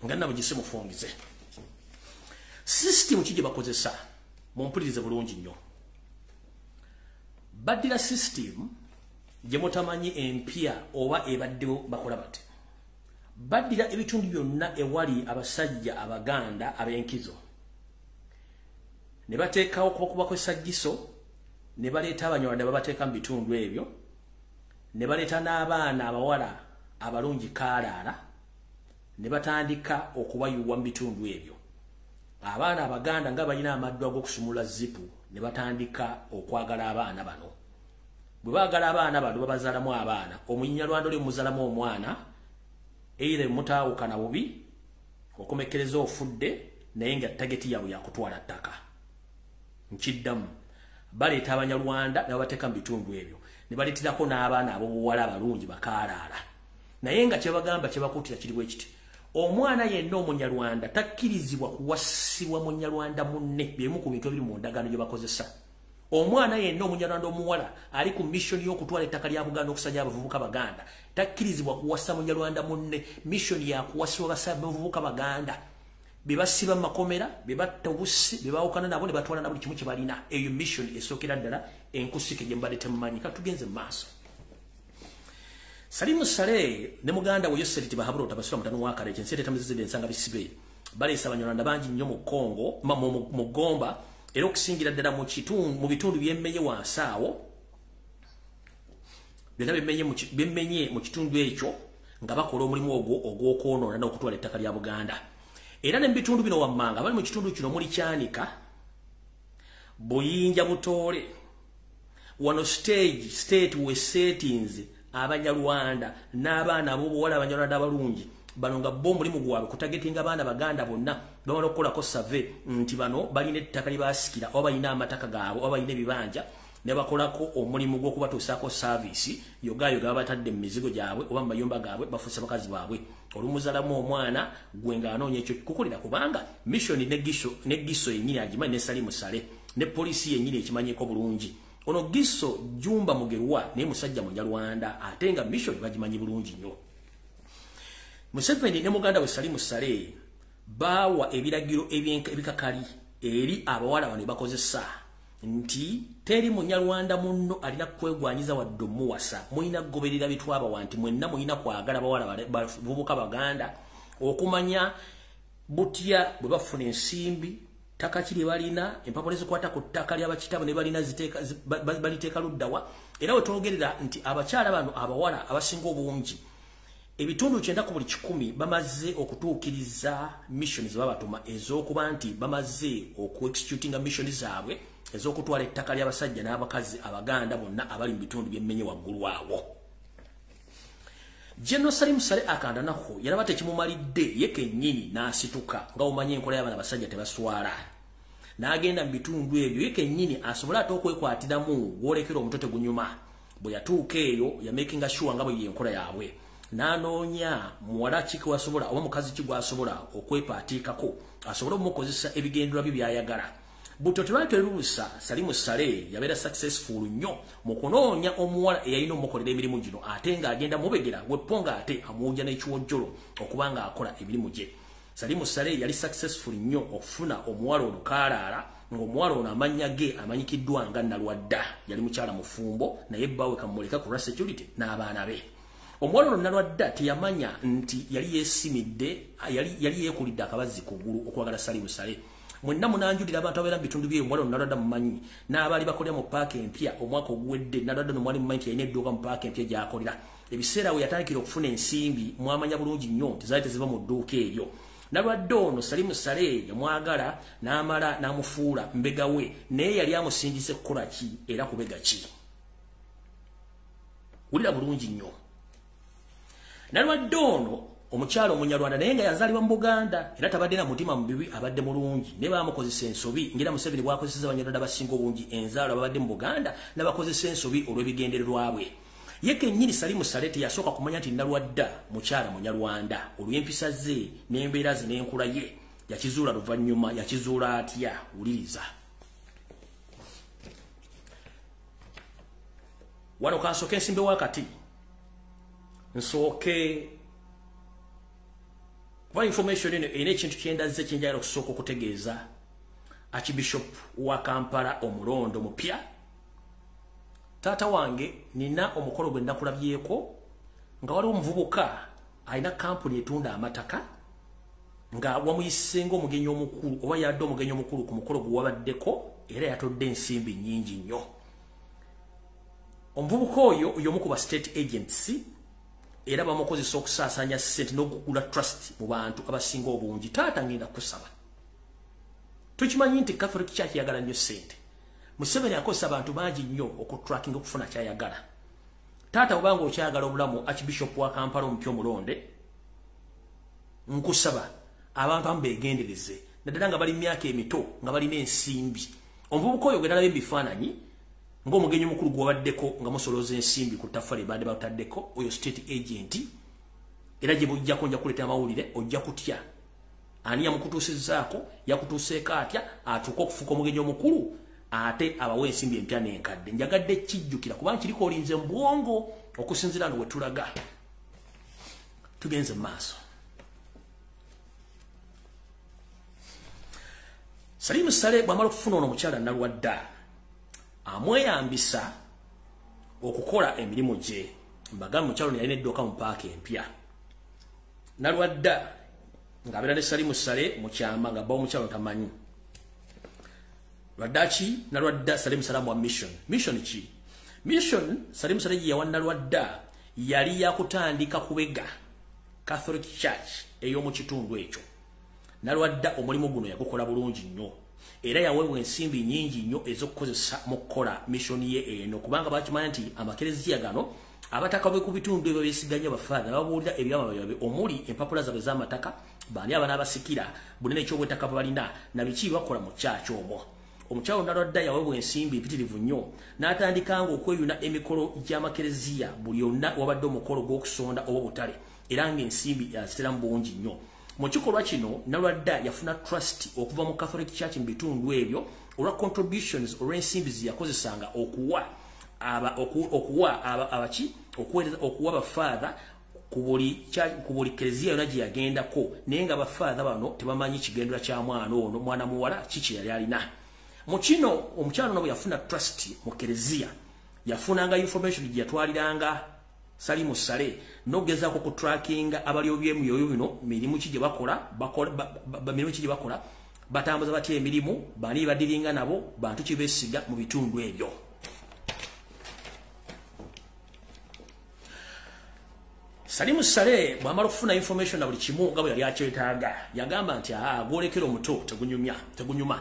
Speaker 1: nga nabo gisimufungize. System ki gye bakozesa mumpulirize bulungi nnyo. Baddira system gye mutamanyi empya oba ebaddewo bakola bati. Baddira ebitundu byonna ewali abasajja Abaganda ab'enkizo ne bateekawo okubakozesa Giso, ne baleeta Abanyarwanda babateeka mu bitundu ebyo, ne baleeta n'abaana abawala abalungi kaalaala ne batandika okubayuwa mu bitundu ebyo. Abaana Abaganda nga balina amaddu ag'okusumula zipu ne batandika okwagala abaana bano. Bwe baagala abaana bano babazaalamu abaana. Omunyarwanda oli muzaalamu omwana either mutaawukana bubi okomekkereza ofudde, naye nga tageti yaabwe yakutwala ttaka. Nkiddamu, baleeta Abanyarwanda ne babateeka mu bitundu ebyo ne baleeterako n'abaana ab'obuwala abalungi bakaalaala. Naye nga kyebagamba kyebakuutira kiri bwe kiti: omwana yenna Omunyarwanda takkirizibwa kuwasibwa Munyarwanda munne. Byemu ku bintu ebiri mu ndagaano gye bakozesa. Omwana yenna Omunyarwanda omuwala ali ku mission y'okutwala ettaka lya Buganda okusanya abavubuka Baganda takkirizibwa kuwasa Munyarwanda munne. Mission ya kuwasibwa abavubuka Baganda be basiba mu makomera, be batta obusi, be baawukana nabo ne batwala na buli kimu kye balina. Eyo mission esookera ddala enkusike gye mbadde temumanyi. Kati tugenze mu maaso. Salimu Saleh ne muganda we Yoseri Tibahabura otabasula mutano wa Kale ensente tamuzizidde ensanga bisibe baleesa Abanyarwanda bangi nnyo mu Kongo mu Gomba, era okusingira ddala mu bitundu by'emmenye wansi awo byonna byemmenye mu kitundu ekyo nga bakola omulimu ogwo ogw'okwonoona n'okutwala ettaka lya Buganda. Era ne mu bitundu bino wammanga bali mu kitundu kino muli Kyanika, Buyinja, Butoole. Wano stage state we settings Abanyarwanda n'abaana ab'obuwala Abanyarwanda abalungi bano nga bo omulimu gwabwe kutagetinga abaana Baganda bonna. Bamala okukolako survey nti bano balina ettaka lye baasikira oba balina amataka gaabwe oba balina ebibanja, ne bakolako omulimu gw'okubatuusaako service yogayoga babatadde mu mizigo gyabwe oba mu mayumba gaabwe, bafuuse bakazi baabwe. Olumuzalamu omwana gwe ng'anoonya ekyo kukolera, kubanga mission ne Giso yennyini agimanyi, ne Salimu Sale ne poliisi yennyini ekimanyiko bulungi. Ono Giso Jumba Mugerwa naye musajja Munyarwanda, ate nga mission bagimanyi bulungi nnyo. Museveni ne muganda we Salimu Sale baawa ebiragiro ebikakali eri abawala bano bakozesa nti teri Munyarwanda munno alina kwegwanyiza wadde omuwasa, mulina kugoberera bitwabawa nti mwenna mulina kwagala bawala bavubuka Baganda okumanya butya bwe bafuna ensimbi, ttaka ki lye balina, empapula ezikwata ku ttaka ly'abakitabo ne balina baliteeka luddawa. Era we twogerera nti abakyala bano abawala abasinga obungi ebitundu 90 ku buli 100 bamaze okutuukiriza mission ze babatuma ez'okuba nti bamaze okuexecutinga mission zaabwe ez'okutwala ettaka ly'abasajja n'abakazi Abaganda bonna abali mu bitundu by'emmenye waggulu awo. General Salim Saleh Akandanaho yalaba tekimumalidde, ye kennyini n'asituka nga omanyi enkola y'abaana abasajja tebaswala, n'agenda mu bitundu ebyo ye kennyini asobole ate okwekwatiramu gwolekera omutwe tegunyuma. Bwe yatuuka eyo yamakinga sure nga bwe yenkola yaabwe, n'anoonya muwala ki gwasobola oba mukazi ki gwasobola okwepaatiikako asobole okumukozesa ebigendererwa bye by'ayagala. Buto tebali teruusa, Salimu Saleh yabeera successful nnyo mu kunoonya omuwala eyalina omukolera emirimu gino, ate ng'agenda mubegera weppo ng'ate amuwujja n'ekiwojjolo okuba ng'akola emirimu gye. Salimu Saleh yali successful nnyo okufuna omuwala ono Kaalaala, ng'omuwala ono amannya ge amanyikiddwa nga Nalwadda, yali mukyala mufumbo naye bbaawe kamuleka ku lwa security n'abaana be. Omuwala ono Nalwadda teyamanya nti yali yeesimidde, yali yeekulidde akabazzi ku ggulu okwagala Salimu Saleh. Mwenna munanjulira abantu abeera mu bitundu by'eyo, omuwala ono Nalwadda mumanyi, n'abaali bakolera mu paaka empya omwaka oguwedde. Nalwadda no mwali mumanyi nti yalina edduuka mu paaka empya gy'akolera. Ebiseera we yatandikira okufuna ensimbi mwamanya bulungi nnyo nti zaali teziva mu dduuka eryo. Nalwadda ono Salimu Saleh yamwagala n'amala n'amufuula mbega we, naye yali amusingise kukola ki era kubega ki? Wulira bulungi nnyo. Nalwadda ono omukyalo Omunyarwanda naye nga yazaalibwa mu Buganda, era tabadde na mutima mubibi, abadde mulungi, naye baamukozesa ensobi ng'era Museveni bw'akozesa Abanyarwanda abasinga obungi enzaalo ababadde mu Buganda n'abakozesa ensobi olw'ebigendererwa bwe. Ye kennyini Salimu Saleh teyasooka kumanya nti Nalwadda mukyala Munyarwanda olw'empisa ze n'embeera ze n'enkula ye. Yakizuula luvannyuma. Yakizuula atya? Wuliriza. Wano kansooke ensimbe wakati nsooke kuba information eno erina ekintu kyendazze kyenjagala okusooka okutegeeza Archbishop wa Kampala omulondo mupya. Taata wange, nina omukolo gwe nakulabyeko nga waliwo omuvubuka alina kampuni etunda amataka nga wamuyise ng'omugenyi omukulu oba yadde omugenyi omukulu ku mukolo gwe wabaddeko, era yatodde ensimbi nnyingi nnyo. Omuvubuka oyo y'omu ku ba state agents, era bamukozesa okusaasaanya ssente n'okugula trust mu bantu abasinga obungi. Taata, ngenda kusaba, tukimanyi nti Catholic Church yagala nnyo ssente. Museveni akozesa abantu bangi nnyo okutrackinga okufuna kyayagala. Taata, obanga okyayagala obulamu, Archbishop wa Kampala omupya omulonde, nkusaba abantu abamu beegendereze, naddala nga bali mu myaka emito nga balina ensimbi. Omuvubuka oyo gwe nalabye ebifaananyi ng'omugenyi omukulu gwewabaddeko nga musolooza ensimbi ku ttaffaali ebadde bataddeko, oyo state agent, era gye bujjako nja kuleeta amawulire, ojja kutya. Ani yamukutuusizzaako? Yakutuuseeko atya atuuke okufuuka omugenyi omukulu ate abawa ensimbi empya n'enkadde? Njagadde kijjukira kubanga kiriko olinze mu bwongo okusinziira no we tulaga tugenze mu maaso. Salimu Saleh bw'amala okufuna ono omukyala Nalwadda, amweyambisa okukola emirimu gye. Mbagamba mukyalo yalina edduuka mu paaka empya. Nalwadda ng'abeera ne Salimu Saleh mu kyama nga bba omukyalo tamanyi. Lwaddaki Nalwadda Salimu Saleh wa mission. Mission ki? Mission Salimu Saleh gye yawa Nalwadda yali yakutandika kubega Catholic Church ey'omu kitundu ekyo. Nalwadda omulimu guno yagukola bulungi nnyo, era yaweebwa ensimbi nnyingi nnyo ez'okukozesa mu kukola mission ye eno, kubanga bakimanya nti amakereziya gano abataka be ku bitundu ebyo beesiganya bafaatha babuulira ebyama byabwe omuli empapula zaabwe z'amataka, baani abanaabasikira, bunene eky'obwetaka bwe balina na biki bakola mu kyaki omwo. Omukyalo Nalwadda yaweebwa ensimbi mpitirivu nnyo n'atandikanga okweyuna emikolo gy'amakereziya buli yonna wabadde omukolo gw'okusonda oba obutale, era ng'ensimbi yazitera mu bungi nnyo. Mu kikolwa kino Nalwadda yafuna trust okuva mu Catholic Church mu bitundu ebyo olwa contributions olw'ensimbi ze yakozesanga okuwa bafaatha ku buli kereziya yonna gye yagendako, naye nga bafaatha bano tebamanyi kigendera kya mwana ono, mwana muwala kiki yali alina. Mu kino omukyalo ono bwe yafuna trust mu kereziya, yafunanga information gye yatwaliranga Salimu Saleh n'okugezaako ku trackinga abalyo by'emyoyo bino, mirimu ki gye bakola, mirimu ki gye bakola, batambuza batya emirimu, bani badiringa nabo, bantu ki beesiga mu bitundu ebyo. Salimu Saleh bw'amala okufuna information na buli kimu nga bwe yali akyetaaga, yagamba nti gwolekera omuto tegunyuma.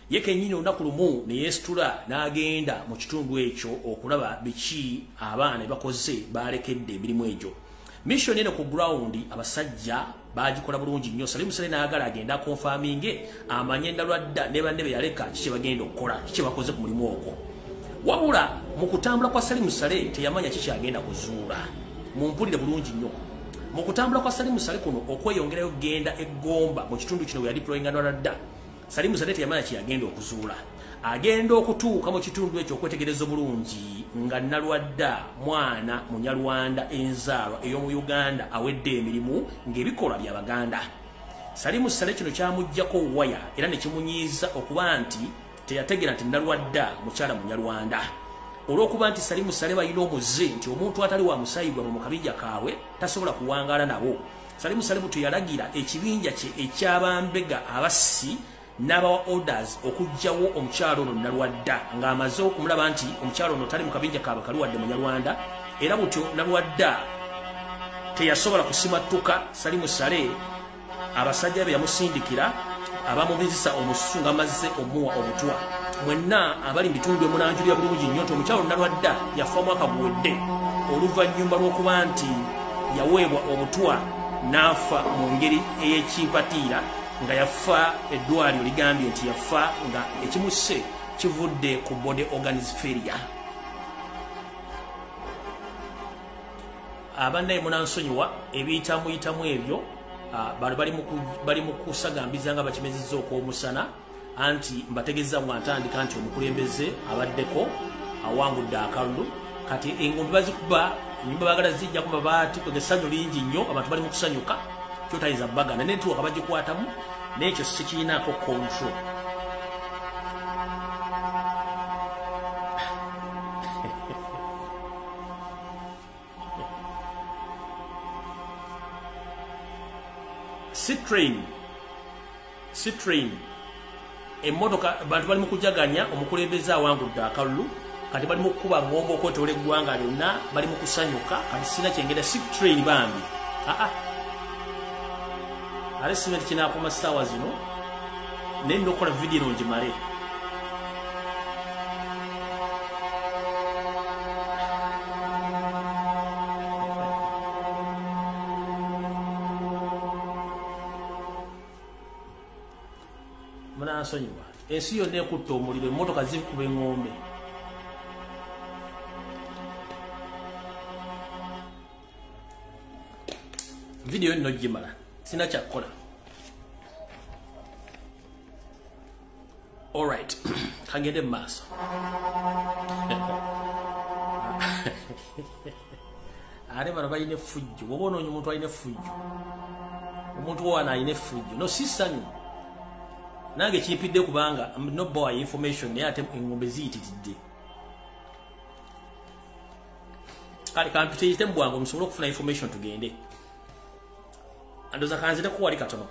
Speaker 1: Ye kennyini olunaku lumu ne yeesitula n'agenda mu kitundu ekyo okulaba biki abaana bakoze balekedde emirimu egyo. Mission eno ku ground abasajja baagikola bulungi nnyo. Salimu Saleh n'ayagala agenda akonfaminge amanye Nalwadda ne banne be yaleka kiki kye bagenda okukola, kiki kye bakoze ku mulimu ogwo. Wabula mu kutambula kwa Salimu Saleh teyamanya kiki agenda kuzuula. Mumpulire bulungi nnyo. Mu kutambula kwa Salimu Saleh kuno okweyongerayo kugenda e Gomba mu kitundu kino we yadeployinga Nalwadda, Salimu Saleh teyamanya kye yagenda okuzuula. Agenda okutuuka mu kitundu ekyo okwetegereza obulungi nga Nalwadda mwana Munyarwanda enzaalwa ey'omu Uganda awedde emirimu ng'ebikolwa bya Baganda. Salimu Saleh kino kyamuggyako waya era ne kimunyiiza okuba nti teyategeera nti Nalwadda mukyala Munyarwanda. Olw'okuba nti Salimu Saleh balina omuze nti omuntu atali wa musaayi gwabwe mu kabinja kaabwe tasobola kuwangaala nabo, Salimu Saleh butyo yalagira ekibinja kye eky'abambega abassi n'abawa orders okuggyawo omukyalo ono Nalwadda ng'amaze okumulaba nti omukyalo ono tali mu kabinja kaabwe kali wadde Munyarwanda, era butyo Nalwadda teyasobola kusimattuka Salimu Saleh abasajja be yamusindikira abamubizisa omusu ng'amaze omuwa obutwa. Mwenna abali mu bitundu emunanjulira bulungi nnyo nti omukyalo Nalwadda yafa mwaka guwedde oluvannyuma lw'okuba nti yaweebwa obutwa n'afa mu ngeri ey'ekimpatiira, nga yafa eddwaliro ligambye nti yafa nga ekimusse kivudde ku body organs failure. Abannaye munansonyiwa ebiyitamu ebyo, bano bali mu kusagambiza nga bakimezezza okw'omusana, anti mbategeeza nga ntandika nti omukulembeze abaddeko awangudde akalulu. Kati engombe bazikuba, ennyumba baagala zijja ku mabaati, essanyu lingi nnyo, abantu bali mu kusanyuka, kyotayinza bagana network bagikwatamu n'ekyo sikiinaako control. Citrain emmotoka bantu bali mu kujaganya, omukulembeze awangudde akalulu, kati bali mu kukuba ngombe okwetoola eggwanga lyonna, bali mu kusanyuka. Kati sina kyengenda Citrain bambi ate simenti kinaakoma ssaawa zino, naye nina okukola vidiyo eno ngimale. Munansonyiwa, ensi yonna ekutta omuliro, emmotoka zikuba eŋŋombe. Vidiyo nno gimala, sina kyakukola. Alright, kagende mu maaso. Ate bano balina effujjo, bw'oba onoonya omuntu alina effujjo, omuntu wano alina effujjo, no si ssanyu. Nange kimpidde kubanga no boy information naye ate engombe ziyitiridde. Kale kampiteyite mu bwangu musobole okufuna information tugende. Andoza kanzireko wali katono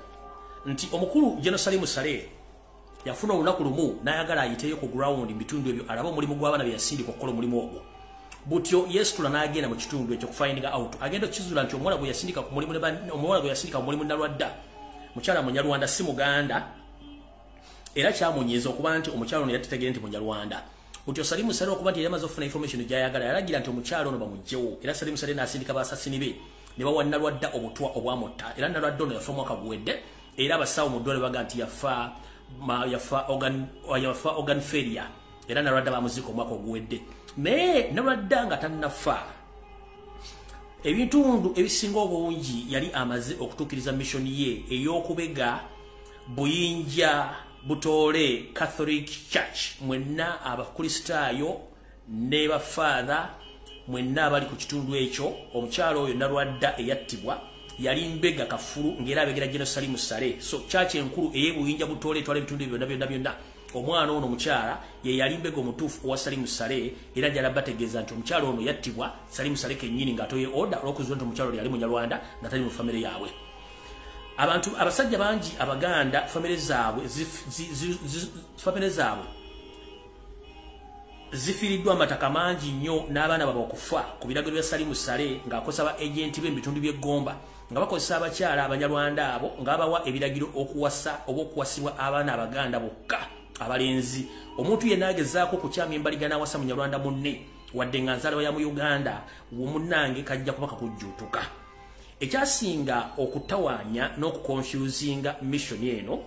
Speaker 1: nti omukulu General Salimu Saleh yafuna olunaku lumu n'ayagala ayiteyo ku ground mu bitundu ebyo alabe omulimu gw'abaana bye yasindika okukola omulimu ogwo. Butyo yesitula n'agenda mu kitundu ekyo kufinding out. Agenda okizula nti omuwala gwe yasindika ku mulimu omuwala gwe yasindika ku mulimu Nalwadda mukyala Munyarwanda, si Muganda, era kyamunyiiza okuba nti omukyala ono yatitegeere nti Munyarwanda. Butyo Salim Saleh okuba nti yamaze okufuna information gy'ayagala, yalagira nti omukyala ono bamuggyewo, era Salim Saleh n'asindika baasasini be ne bawa Nalwadda obutwa obwamutta. Era Nalwadda ono yafa omwaka guwedde, era abasawo mu ddwaliro baga nti yafa organ failure, era Nalwadda bamuziika omwaka oguwedde. Naye Nalwadda nga tannafa, ebitundu ebisinga obungi yali amaze okutuukiriza mission ye ey'okubega Buyinja Butoole Catholic Church. Mwenna Abakristaayo ne bafaatha mwenna abali ku kitundu ekyo, omukyalo oyo Nalwadda eyattibwa yali mbega kafulu ng'era abegera General Salim Saleh. So church enkulu ey'Ebuyinja Butoole etwala ebitundu ebyo byonna byonna byonna, omwana ono omukyala ye yali mbega omutuufu owa Salim Saleh. Era njala bategeeza nti omukyala ono yattibwa Salim Saleh kennyini ng'atoye order olw'okuzuula nti omukyala ono yali Munyarwanda nga tali mu famire yaabwe. Abantu abasajja bangi Abaganda famire zaabwe zifiiriddwa amataka mangi nnyo n'abaana baabwe okufa ku biragiro bya Salim Saleh ng'akozesa ba agenti be mu bitundu by'Eggomba, nga bakozesa abakyala Abanyarwanda abo ng'abawa ebiragiro okuwasa oba okuwasibwa abaana Abaganda bokka abalenzi. Omuntu yenna agezaako okukyamya embaliga n'awasa Munyarwanda munne wadde nga nzaalwa ya mu Uganda, munnange kajja kuba kakujjuutuka. Ekyasinga okutawaanya n'okuconfusinga mission eno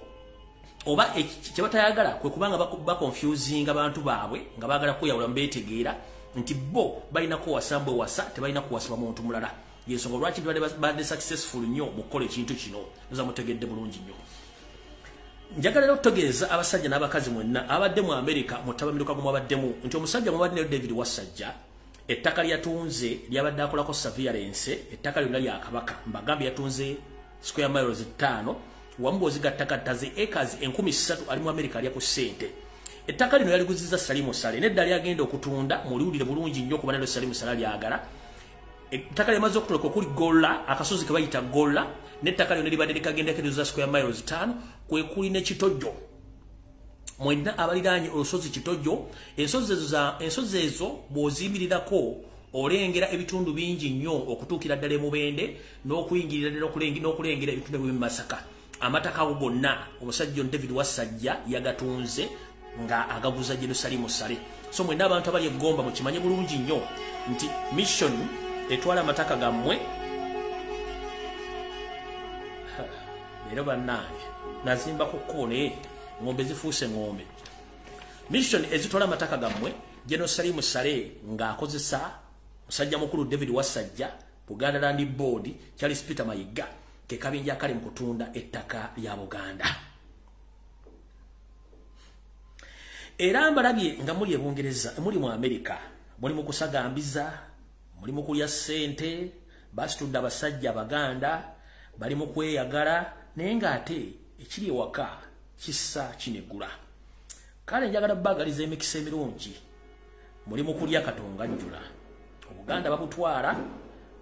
Speaker 1: oba kye batayagala kwe kubanga baconfusinga bantu baabwe nga baagala kweyawula mubeetegeera nti bo balina kuwasa mbwe wasa, tebalina kuwasibwa muntu mulala. Yensonga lwaki badde successful nnyo mu kukola ekintu kino. Nza mutegedde bulungi nnyo. Njagala era okutegeeza abasajja n'abakazi mwenna abadde mu Amerika mu ttabamiruka gwe mwabaddemu nti omusajja mwabadde naye David Wassajja ettaka lyatunze lyabadde akolako surveillance, ettaka lyonna lya Kabaka. Mbagambye yatunze square miles 5 wamu bw'ozigattakatta ze acres 3,000, ali mu Amerika alya ku ssente. Ettaka lino yaliguzizza Salim Saleh, nedda lyagenda okutunda muliwulire bulungi nnyo kuba nalyo Salim Saleh lyagala. Ettaka lyamaze okutuleka okuli Golla, akasozi ke bayita Golla, n'ettaka lyonna libadde likagendako eriza square miles 5 kwe kuli ne Kitojjo. Mwenna abaliraanye olusozi Kitojjo, ensozi ezo bw'oziyimirirako olengera ebitundu bingi nnyo okutuukira ddala e Mubende n'okuyingirira ddala n'okulengera ebitundu by'e Masaka. Amataka ago gonna omusajja ono David Wassajja yagatunze nga agaguza General Salim Saleh. So mwenna abantu abali e Gomba mukimanye bulungi nnyo nti mission etwala amataka gammwe. Leero bannange nazimba ku kkubo naye ng'ombe zifuuse ng'ombe. Mission ezitwala amataka gammwe General Salim Saleh ng'akozesa musajja mukulu David Wassajja, Buganda Land Board, Charles Peter Mayiga, ke kabinja akali mu kutunda ettaka lya Buganda. Era mbalabye nga muli e Bungereza, muli mu Amerika, muli mu kusagambiza, muli mu kulya ssente, basitudde abasajja Abaganda, bali mu kweyagala, naye ng'ate ekiri ewaka kissa kinegula. Kale njagala baagaliza emikisa emirungi, muli mu kulya Katonga njula. Obuganda babutwala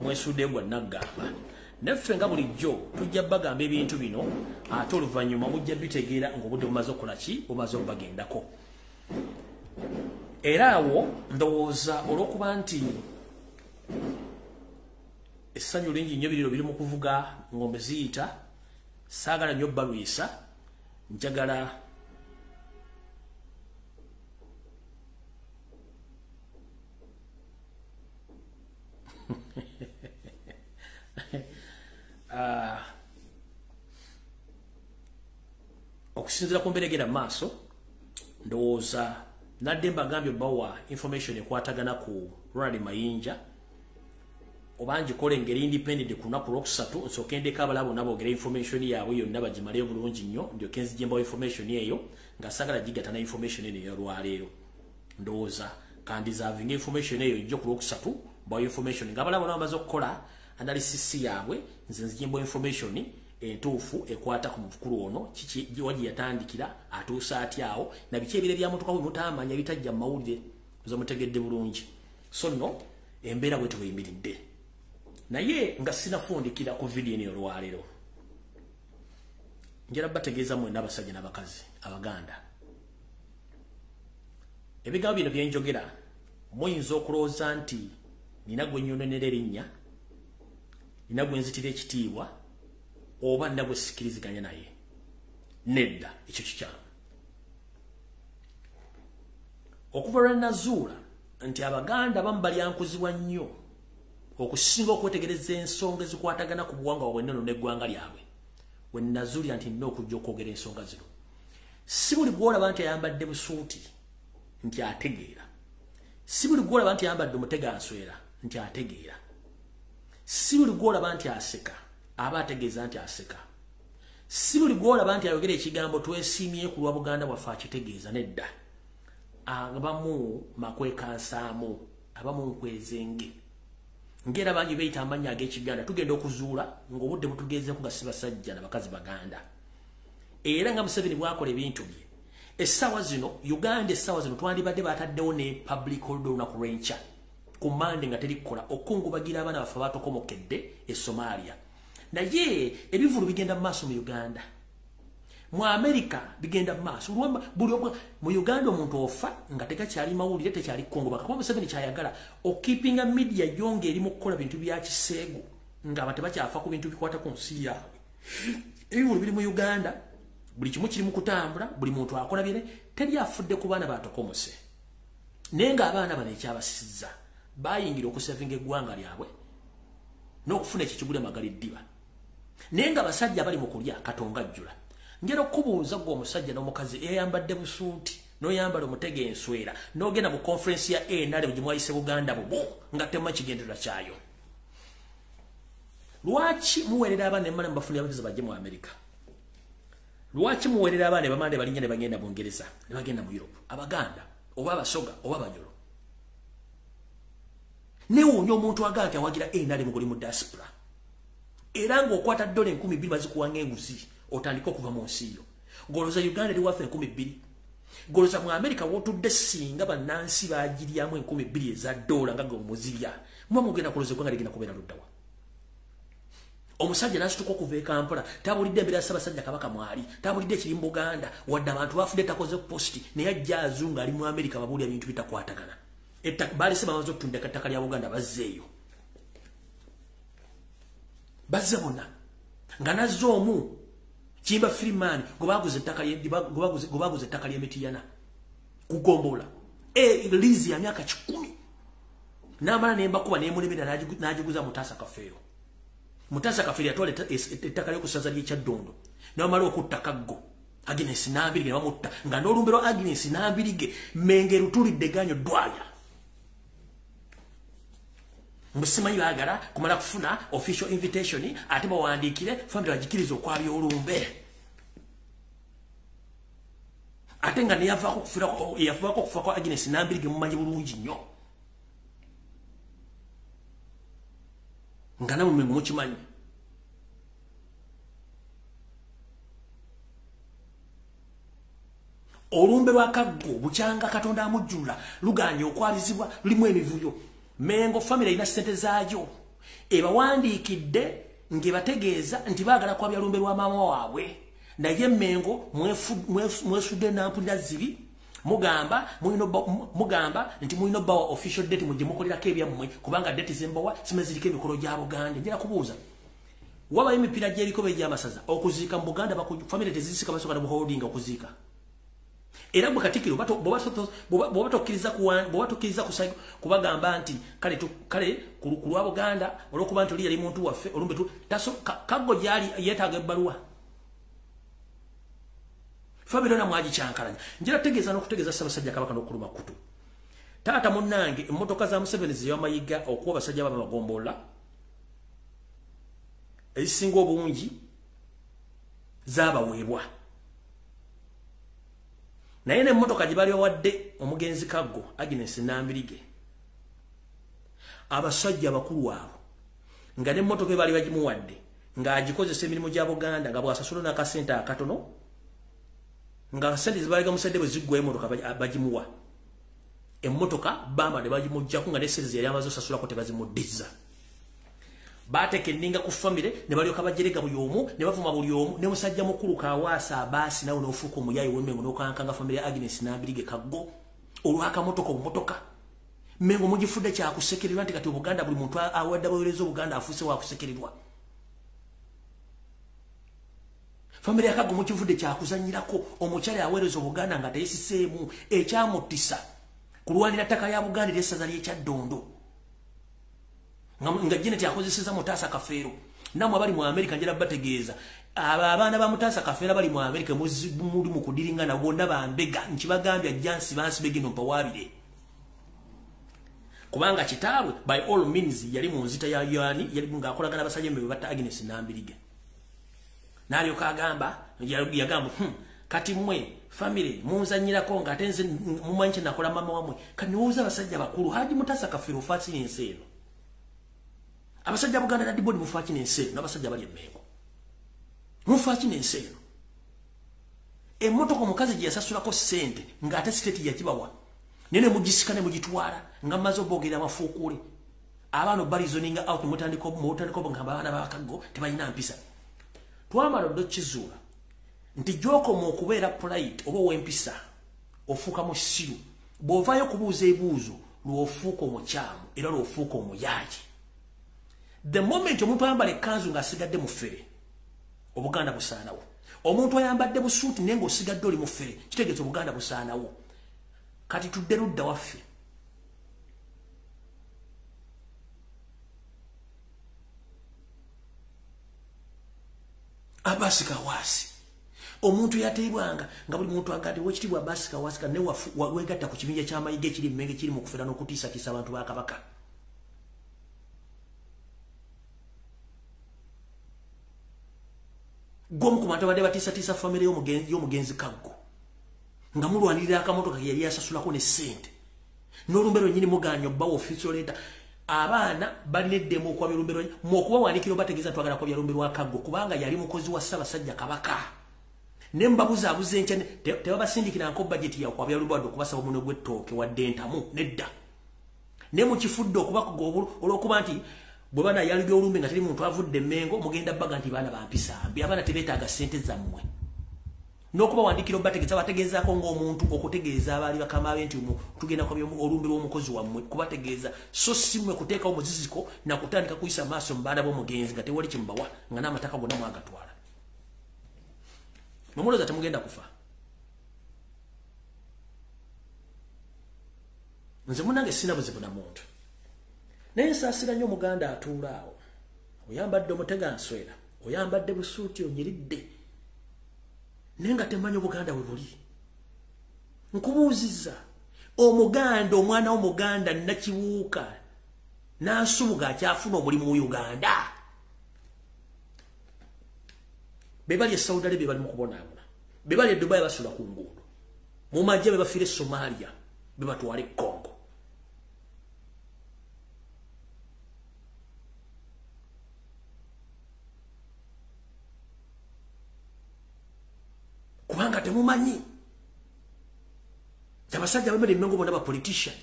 Speaker 1: mwesudde gwa naggamba. Naffe nga bulijjo tujja bagamba ebintu bino ate oluvannyuma mujja bitegeera ng'obudde bumaze okukola ki, bumaze okubagendako. Era awo ndowooza olw'okuba nti essanyu lingi nnyo biriro biri mu kuvuga ng'ombe ziyita, saagala nnyo balwisa, njagala okusinziira ku mbeera egenda mu maaso, ndowooza nadde mbagambye bawa information ekwatagana ku Ronald Mayinja oba ngikole engeri independent ku lunaku lwokusatu, nsooke ndeko abalala bonna boogere information yaabwe yonna bagimaleyo bulungi nnyo, ndyoke nzije mbawa information eyo nga saagala gigatta na information eno ey'olwaleero. Ndowooza kandizavinga information eyo ejjo ku lwokusatu mbawa information nga abalala bonna bamaze okukola analysis yaabwe, nze nzije mbawa information entuufu ekwata ku mukulu ono, kiki wa gye yatandikira, atuusa atya awo, na biki ebire byamutuuka bwe mutamanya bitajja mu mawulire, muze mutegedde bulungi. So nno embeera bwe tubuyimiridde. Naye nga sinafundikira ku vidiyo eno olwaleero, njala bategeeza mwenna abasajja n'abakazi Abaganda, ebigambo bino bye njogera Muyinza okulowooza nti nina gwe nnyononera erinnya, nina gwe nzitira ekitiibwa, oba nina gwe sikiriziganya naye. Nedda, ekyo kikyamu. Okuva lwe nazuula nti Abaganda abamu balyankuzibwa nnyo okusinga okwetegereza ensonga ezikwatagana ku buwangwa bwabwe ennono n'eggwanga lyabwe, we nazuulira nti nina okujja okwogera ensonga zino. Si buli gw'olaba nti ayambadde busuuti nti ategeera. Si buli gw'olaba nti ayambadde omuteganswera nti ategeera. Si buli gw'olaba nti aseka aba ategeeza nti aseka. Si buli gw'olaba nti ayogera ekigambo twesiimye ku lwa Buganda bwaffe akitegeeza. Nedda, abamu makwekansaamu, abamu nkwezenge. Ngera bangi beyita amannya ag'Ekiganda, tugenda okuzuula ng'obudde butugezeeko nga si basajja na bakazi Baganda. Era nga Museveni bw'akola ebintu bye essaawa zino, Uganda essaawa zino twandibadde bataddewo ne public holiday olunaku lw'enkya ku Mande nga terikukola, okungubagira abaana baffe abatokomokedde e Somalia. Naye ebivulu bigenda mu maaso mu Uganda, mu Amerika bigenda mu maaso. Buli mu Uganda omuntu ofa nga tegakyali mawulire, tekyali kkungubaga, kuba Museveni kyayagala okipinga media yo ng'eri mu kukola bintu bya kiseegu, nga abantu tebakyafa ku bintu bikwata ku nsi yaabwe. Ebivulu biri mu Uganda, buli kimu kiri mu kutambula, buli muntu akola byene, teri afudde ku baana batokomose. Naye ng'abaana bano ekyabasizza bayingira okusevinga eggwanga lyabwe n'okufuna ekikigula magali ddiba. Naye ng'abasajja bali mu kulya katonga ajjula. Njera okubuuza gwe omusajja n'omukazi eyambadde busuuti n'oyambala omutege enswera n'ogenda mu conference ya NRM gye mwayise Buganda bubu nga temumanyi kigendererwa kyayo. Lwaki muweerera abaana ne mubafunira abavuzi bajje mu Amerika? Lwaki muweerera abaana bamala ne balinnya ne bagenda Bungereza ne bagenda mu Europe? Abaganda oba Abasoga oba Abanyoro. Neewuunya omuntu agamba nti awagira NRM ng'oli mu diaspora, era ng'okwata dola 2000 bazikuwa ng'enguzi otandika okuva mu nsi yo. Ng'olowooza Uganda eri waffe 2000. Ng'olowooza mu Amerika w'otudde singa bannansi baagiryamu 2000 eza dola nga gwe muzirya, muba mugenda kulowooza eggwanga ligenda kubeera ludda wa? Omusajja n'asituka okuva e Kampala, tabulidde embeera ya Ssaabasajja Kabaka mwali, tabulidde ekiri mu Buganda, wadde abantu bafudde takoze posti, naye ajja azunga ali mu Amerika babuulira ebintu bitakwatagana. Baalese bamaze okutunda ettaka lya Buganda, bazzeeyo. Bazze bonna. Nga nazze omu Kimba Freeman gwe baguze ettaka ly'Emitiyana kugombola. Lizi ya myaka 10. N'amala n'embakuba n'emulemera n'agiguza Mutaasa Kafeero. Mutaasa Kafeero yatwala ettaka ly'oku ssaza ly'e Kyaddondo n'amala okutta Kaggo Agnes Nambirige ne bamutta, nga n'olumbe lwa Agnes Nambirige Mengo lutulidde ganyo ddwalya. Musimanyi baagala kumala kufuna official invitation ate bawandiikire family bagikirize okwabya olumbe. Ate nga neyavaako okufa kwa Agnes Nambirige mumanyi bulungi nnyo, nga namwe Mengo mukimanyi. Olumbe lwa Kaggo bukyanga Katonda amujjulula luganye okwabizibwa, lulimu emivuyo. Mengo family erina ssente zaayo ebawandiikidde ng'ebategeeza nti baagala kwabya lumbe lwa maama waabwe. Naye Mengo mwesudde nampulira zibi, mugamba nti mulina obbawa official date mujje mukolerako ebyammwe, kubanga date zembawa simanyi ziriko emikolo gya Buganda. Njala kubuuza, wabayo emipiira gy'ebikobe egy'amasaza okuziika mu Buganda, family tezisika basooka ne buholding okuziika. Era gwe Katikkiro bw'oba tokkiriza kubagamba nti kale ku lwa Buganda olw'okuba nti oli yali muntu waffe olumbe Kaggo gy'ali yeetaaga ebbaluwa. Family yonna mwagikyankalanya. Njera kutegeeza n'okutegeeza Ssaabasajja Kabaka n'okuluma kutu. Taata munnange, emmotoka za Museveni ze yamayiga okuwa abasajja b'amagombolola ezisinga obungi zaabaweebwa. Naye n'emmotoka gye bali bawadde omugenzi Kaggo Agnes Nambirige, abasajja abakulu abo nga n'emmotoka ebaali bagimuwadde ng'agikozesa emirimu gya Buganda, nga bw'asasula n'akasente akatono, nga sente ze baali bamusadde bwe ziggwayo emmotoka bagimuwa. Emmotoka bama ne bagimuggyako nga ne sente ze yali amaze osasulako tebazimuddiza. Bateeka enninga ku famire ne balyoka bajerega buli omu ne bavuma buli omu, ne musajja mukulu Kawaasa Abaasi nawe n'ofuuka omuyayi w'Emmengo n'okankanga famire ya Agnes Nambirige Kaggo olw'akamotoka obumotoka. Mengo mugifudde kyakusekererwa nti kati Obuganda buli muntu awadde abaweereza Obuganda afuuse wakusekererwa. Famire ya Kaggo mukifudde kyakuzannyirako, omukyala aweereza Obuganda nga teyesiseemu ekyamuttisa kulwanira ttaka ya Buganda ery'essaza ly'e Kyaddondo. Nga Janet akozesezza Mutaasa Kafeero. Nammwe abali mu Amerika njala bategeeza abo abaana ba Mutaasa Kafeero abali mu Amerika muli mu kudiringana bonna bambega, nkibagambye ajja nsiba nsibe gino mpawaabire. Kubanga kitaabwe by all means yali mu nzita ya Yani, yali ng'akolagana abasajja be batta Agnes Nambirige. N'alyoka agamba, yagamba, kati mmwe family munzannyirako nga ate nze mumanyi kye nakola mama wammwe. Kati nowooza abasajja bakulu, Haji Mutaasa Kafeero ofa ki n'ensi eno? Abasajja Buganda Land Board mufa ki n'ensi eno? N'abasajja bali e Mmengo mufa ki n'ensi eno? Emmotoka omukazi gye yasasulako ssente ng'ate state yagibawa, naye ne mugisika ne mugitwala nga mmaze oboogera amafuukuule. Abaana balizoninga out, mutandika nga abaana ba Kaggo tebalina mpisa. Twamala odda okukizuula nti gy'okoma okubeera polite oba ow'empisa ofuuka musiru. Bw'ovaayo okubuuza ebibuuzo lw'ofuuka omukyamu era lw'ofuuka omuyaaye. The moment omuntu ayambala ekkanzu ng'asigadde mufere, Obuganda busaanawo. Omuntu ayambadde busuuti naye ng'osigadde oli mufere, kitegeeza Obuganda busaanawo. Kati tudde ludda waffe. Abasi Kawasi, omuntu yateebwanga nga buli muntu agamba owekitiibwa Abasi Kawasi ne weegatta ku kibinja ky'amayiga ekiri Mmengo ekiri mu kufera n'okutiisatiisa abantu ba Kabaka. Gw'omu ku bantu abadde batiisatiisa famire y'omugenzi Kaggo nga mulwanirira akamotoka ke yali yasasulako ne ssente, n'olumbe lwennyini mugaanye obbawa official letter. Abaana balina eddembe okwabya olumbe lwa mmwe, okubawandiikira obategeeza twagala kwabya lumbe lwa Kaggo kubanga yali mukozi wa Ssaabasajja Kabaka. Ne mbabuzaabuza enkya tebabasindikirangako bajeti ya kwabya lumbe wadde okubasaba omunwe gw'ettooke wadde entamu nedda. Ne mukifudde okubakuga olw'okuba nti bwe banayalibya olumbe nga teri muntu avudde Mmengo, mugenda baga nti baana ba mpisa mbi, abaana tebeetaaga ssente zammwe. N'okubawandiikira obategeeza bategeezaako ng'omuntu okutegeeza abaali bakama be nti tugenda kwabya olumbe lw'omukozi wammwe, kubategeeza so si mmwe kuteekawo muziziko na kutandika kuyisa maaso mu baana b'omugenzi nga tewali kimubawa nga n'amataka gonna mwagatwala. Mwe mulowooza temugenda kufa? Nze munnange sirina buzibu na muntu, naye nsaasira nnyo Omuganda atuula awo, oyambadde omuteganswera, oyambadde busuuti onyiridde, naye nga temanyi Obuganda we buli. Nkubuuzizza, Omuganda, omwana w'Omuganda Nakibuuka Nansubuga akyafuna omulimu mu Uganda? Be bali e Saudi Arabia bali mu kubonaabona, be bali e Dubai basula ku nguudo, mu magye be bafiira e Somalia, be batwala e Congo. Kubanga temumanyi abasajja bamere Mmengo bonna ba politician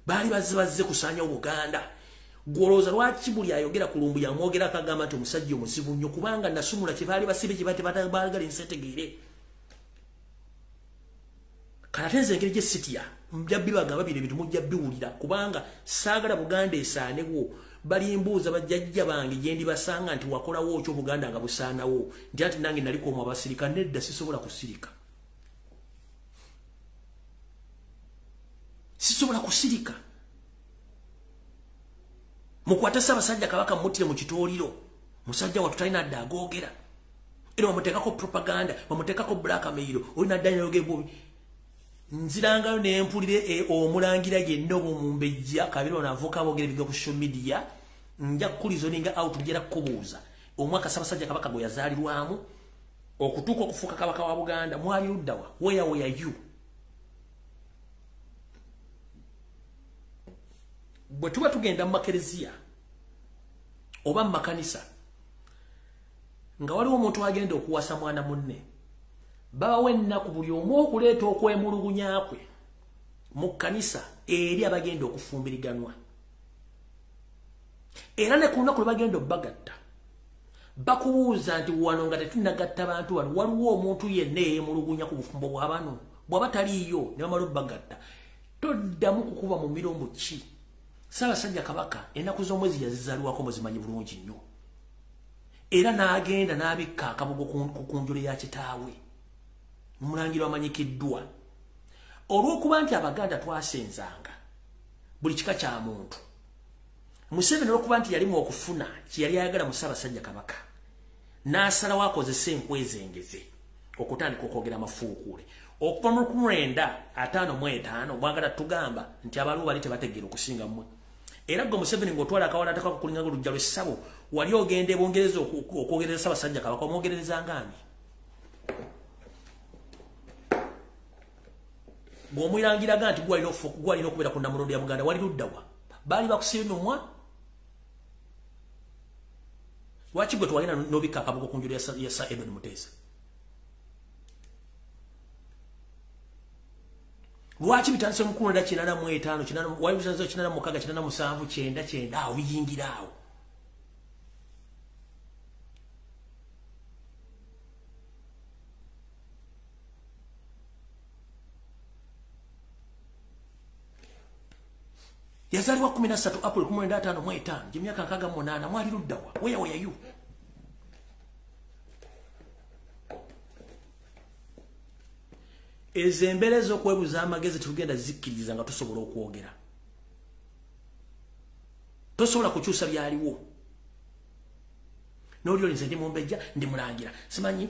Speaker 1: baali bazze kusaanyawo Buganda. Gw'olowooza lwaki buli ayogera ku lumbu yamwogera akagamba nti omusajja omuzibu nnyo? Kubanga nasumula kye baali basibe kye baali tebaagala ensi etegeere. Kati ate nze engeri gye sitya nja bibagamba bino ebintu mujja biwulira, kubanga saagala Buganda esaanewo. Balimbuuza bajjajja bange gye ndibasanga nti wakolawo ki Obuganda nga busaanawo, nti ati nange naliko omu abasirika. Nedda, sisobola kusirika, sisobola kusirika. Mukwate Ssaabasajja Kabaka mmuttire mu kitooliro, musajja wattu talina dda agoogera, era bamuteekako propaganda, bamuteekako blackmail, olina dda ayogera bubi. Nzirangayo ne mpulire omulangira yenna oba omumbejja kabiri ono avuuka aboogera ebiga ku social media, nja kureasoninga out, njera kukubuuza omwaka Ssaabasajja Kabaka gwe yazaalirwamu okutuuka okufuuka Kabaka wa Buganda mwali luddawa? Where were you? Bwe tuba tugenda mu makereziya oba mu makanisa nga waliwo omuntu agenda okuwasa mwana munne, babawo ennaku buli omu okuleeta okwemulugunya kwe mu kkanisa eri abagenda okufumbiriganwa, era ne ku lunaku lwe bagenda obbagatta bakubuuza nti wano nga tetunnagatta bantu bano, waliwo omuntu yenna eyeemulugunya ku bufumbo bwa bano? Bw'aba taliiyo ne bamala obbagatta, Toddamu kukuba mu mirombo ki. Ssaabasajja Kabaka ennaku z'omwezi yazizaalibwako muzimanyi bulungi nnyo. Era n'agenda n'abikka akabugo ku njole ya kitaawe. Mulangira amanyikiddwa. Olw'okuba nti Abaganda twasenzanga buli kika kya muntu. Museveni olw'okuba nti yalimu okufuna kye yali ayagala mu Ssaabasajja Kabaka, n'asalawo akozese enkwezengeze okutandika okwogera amafuukuule. Okuva mu 1955 mwagala tugamba nti abaliwo bali tebategeera okusinga mmwe. Era gwe Museveni ng'otwala akawala atakakulinga ng'oluggya lw'essabo, wali ogenda e Bungereza okwogereza Ssaabasajja Kabaka, omwogerereza ng'ani? Bw'omwirangiraga nti gwalina okubeera ku Nnamulondo ya Buganda, wali ludda wa? Baali bakusiba emimwa? Lwaki gwe twalina n'obikka akabugo ku njolo ya Sir Edward Mutesa? Lwaki bitandise mu 1985, wali bitandise 86, 87, 90, awo biyingira awo. Yazaliwa 13 April 1955, gyemyaka 68, mwali ludda wa? Where were you? Ezo embeera ez'okwebuuza amagezi tugenda zikkiriza nga tusobola okwogera. Tosobola kukyusa byaliwo. N'olyo nze ndi mumbejja, ndi mulangira. Simanyi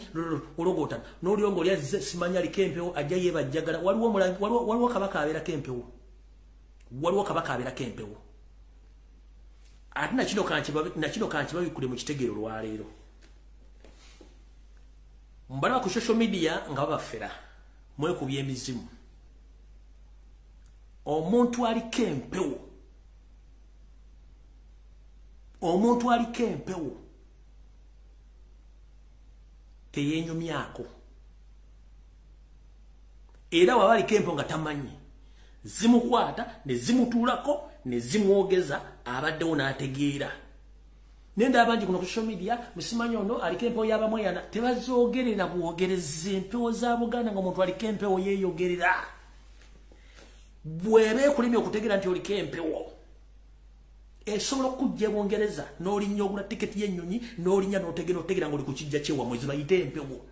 Speaker 1: ologootana. N'olyo ng'oli azze simanyi aliko empewo, ajja yeebajjagala. Waliwo kabaka abeerako empewo. Waliwo kabaka abeerako empewo. Ate nakino kankibabikkule mu kitegeero olwaleero. Mbalaba ku social media nga babafera. Mwekubye emizimu. Omuntu aliko empewo. Omuntu aliko empewo teyeenyumyako. Era waba aliko empewo nga tamanyi, zimukwata ne zimutuulako ne zimwogeza, abaddewo n'ategeera. Nenda abangi kuno ku social media musimanyi ono aliko empewo y'abamweyana, tebazoogerera bwogerezi empewo za Buganda nga omuntu aliko empewo yeeyogerera. Bw'eba ekulemye okutegeera nti oliko empewo, esobola okujja e Bungereza n'olinnya ogula tiketi y'ennyonyi n'olinnya n'otegeera otegeera ng'oli ku kijja kyewammwe, zibayite empewo.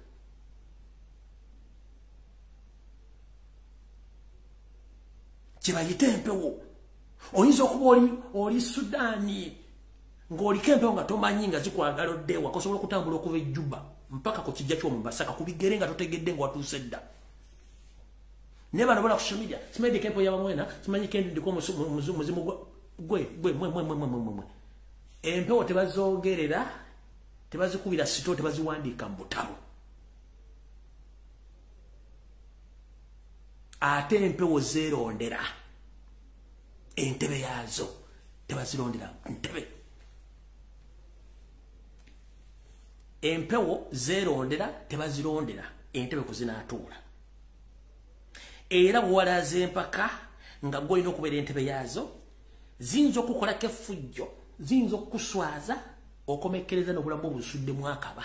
Speaker 1: Kibayite empewo. Oyinza okuba oli Sudaani ng'oliko empewo nga tomanyi nga zikwagala odde ewaka, osobola okutambula okuva e Juba mpaka ku kijja ky'omu Masaka ku bigere nga totegedde nga watuuse dda. Naye bano bola ku social media, simanyi ndiko empewo y'abamwena, simanyi ndiko omuzimu gwe gwe mwe mwe mwe mwe mwe. Empewo tebazoogerera, tebazikubira sito, tebaziwandiika mu butabo. Ate empewo zeerondera entebe yaazo, tebazirondera ntebe. Empewo zeerondera, tebazirondera entebe kuzinaatuula. Era bw'owalaza empaka nga gw'olina okubeera entebe yaazo, ziyinza okukolako effujjo, ziyinza okukuswaza, okomekkereza n'obulamu obusuddemu akaba.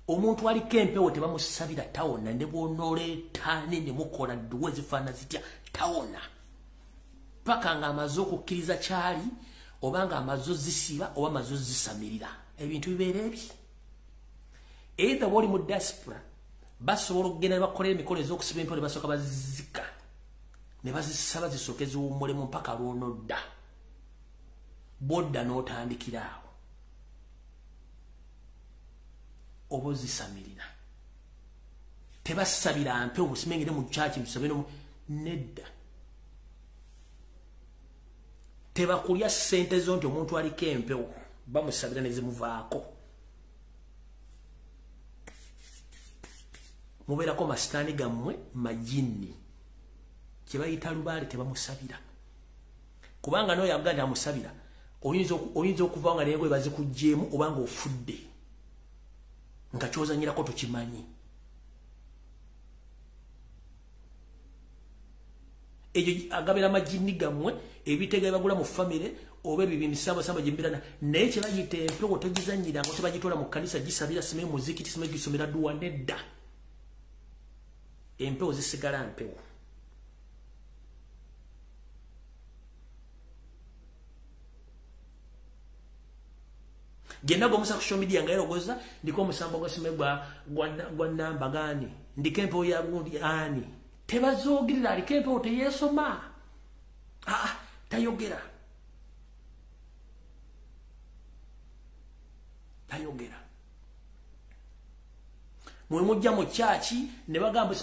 Speaker 1: Omuntu aliko empewo tebamusabira tawona, ne bw'onooleetaane ne mukola dduwa ezifaanana zitya tawona. Paka ng'amaze okukkiriza kyali, oba ng'amaze ozisiba oba amaze ozisamirira. Ebintu bibeera ebi. Either bw'oli mu diaspora, basobola okugenda ne bakola emikolo ez'okusiba empewo ne basooka bazizika. Ne bazisaba zisooke ziwummulemu mpaka lw'onodda. Bw'odda n'otandikira awo. Oba ozisamirira. Tebasabira mpewo, musimengere mu church musabe no nedda. Tebakulya ssente zo nti omuntu aliko empewo bamusabira ne zimuvaako. Mubeerako masitaani gammwe majinni. Kye bayita lubaale tebamusabira. Kubanga n'oyo agamba nti amusabira, oyinza okuva nga n'engoye bazikuggyeemu oba ng'ofudde. Nga ky'ozannyirako tokimanyi. Ebyo agabera majinni gammwe, ebitega ebagula mu famire oba ebyo emisambasamba gye mbeera, naye kye bayita empewo togizannyira nga tebagitwala mu kkanisa gisabira, simanyi muzikiti, simanyi gisomera dduwa, nedda. Empewo zisigala mpewo. Genda gomusa ku social media nga yerogoza ndiko omusambo gwasime gwa namba gani ndiko empewo ya gundi ani tebazoogerera aliko empewo teyeesoma tayogera tayogera. Mwe mujja mu church ne bagamba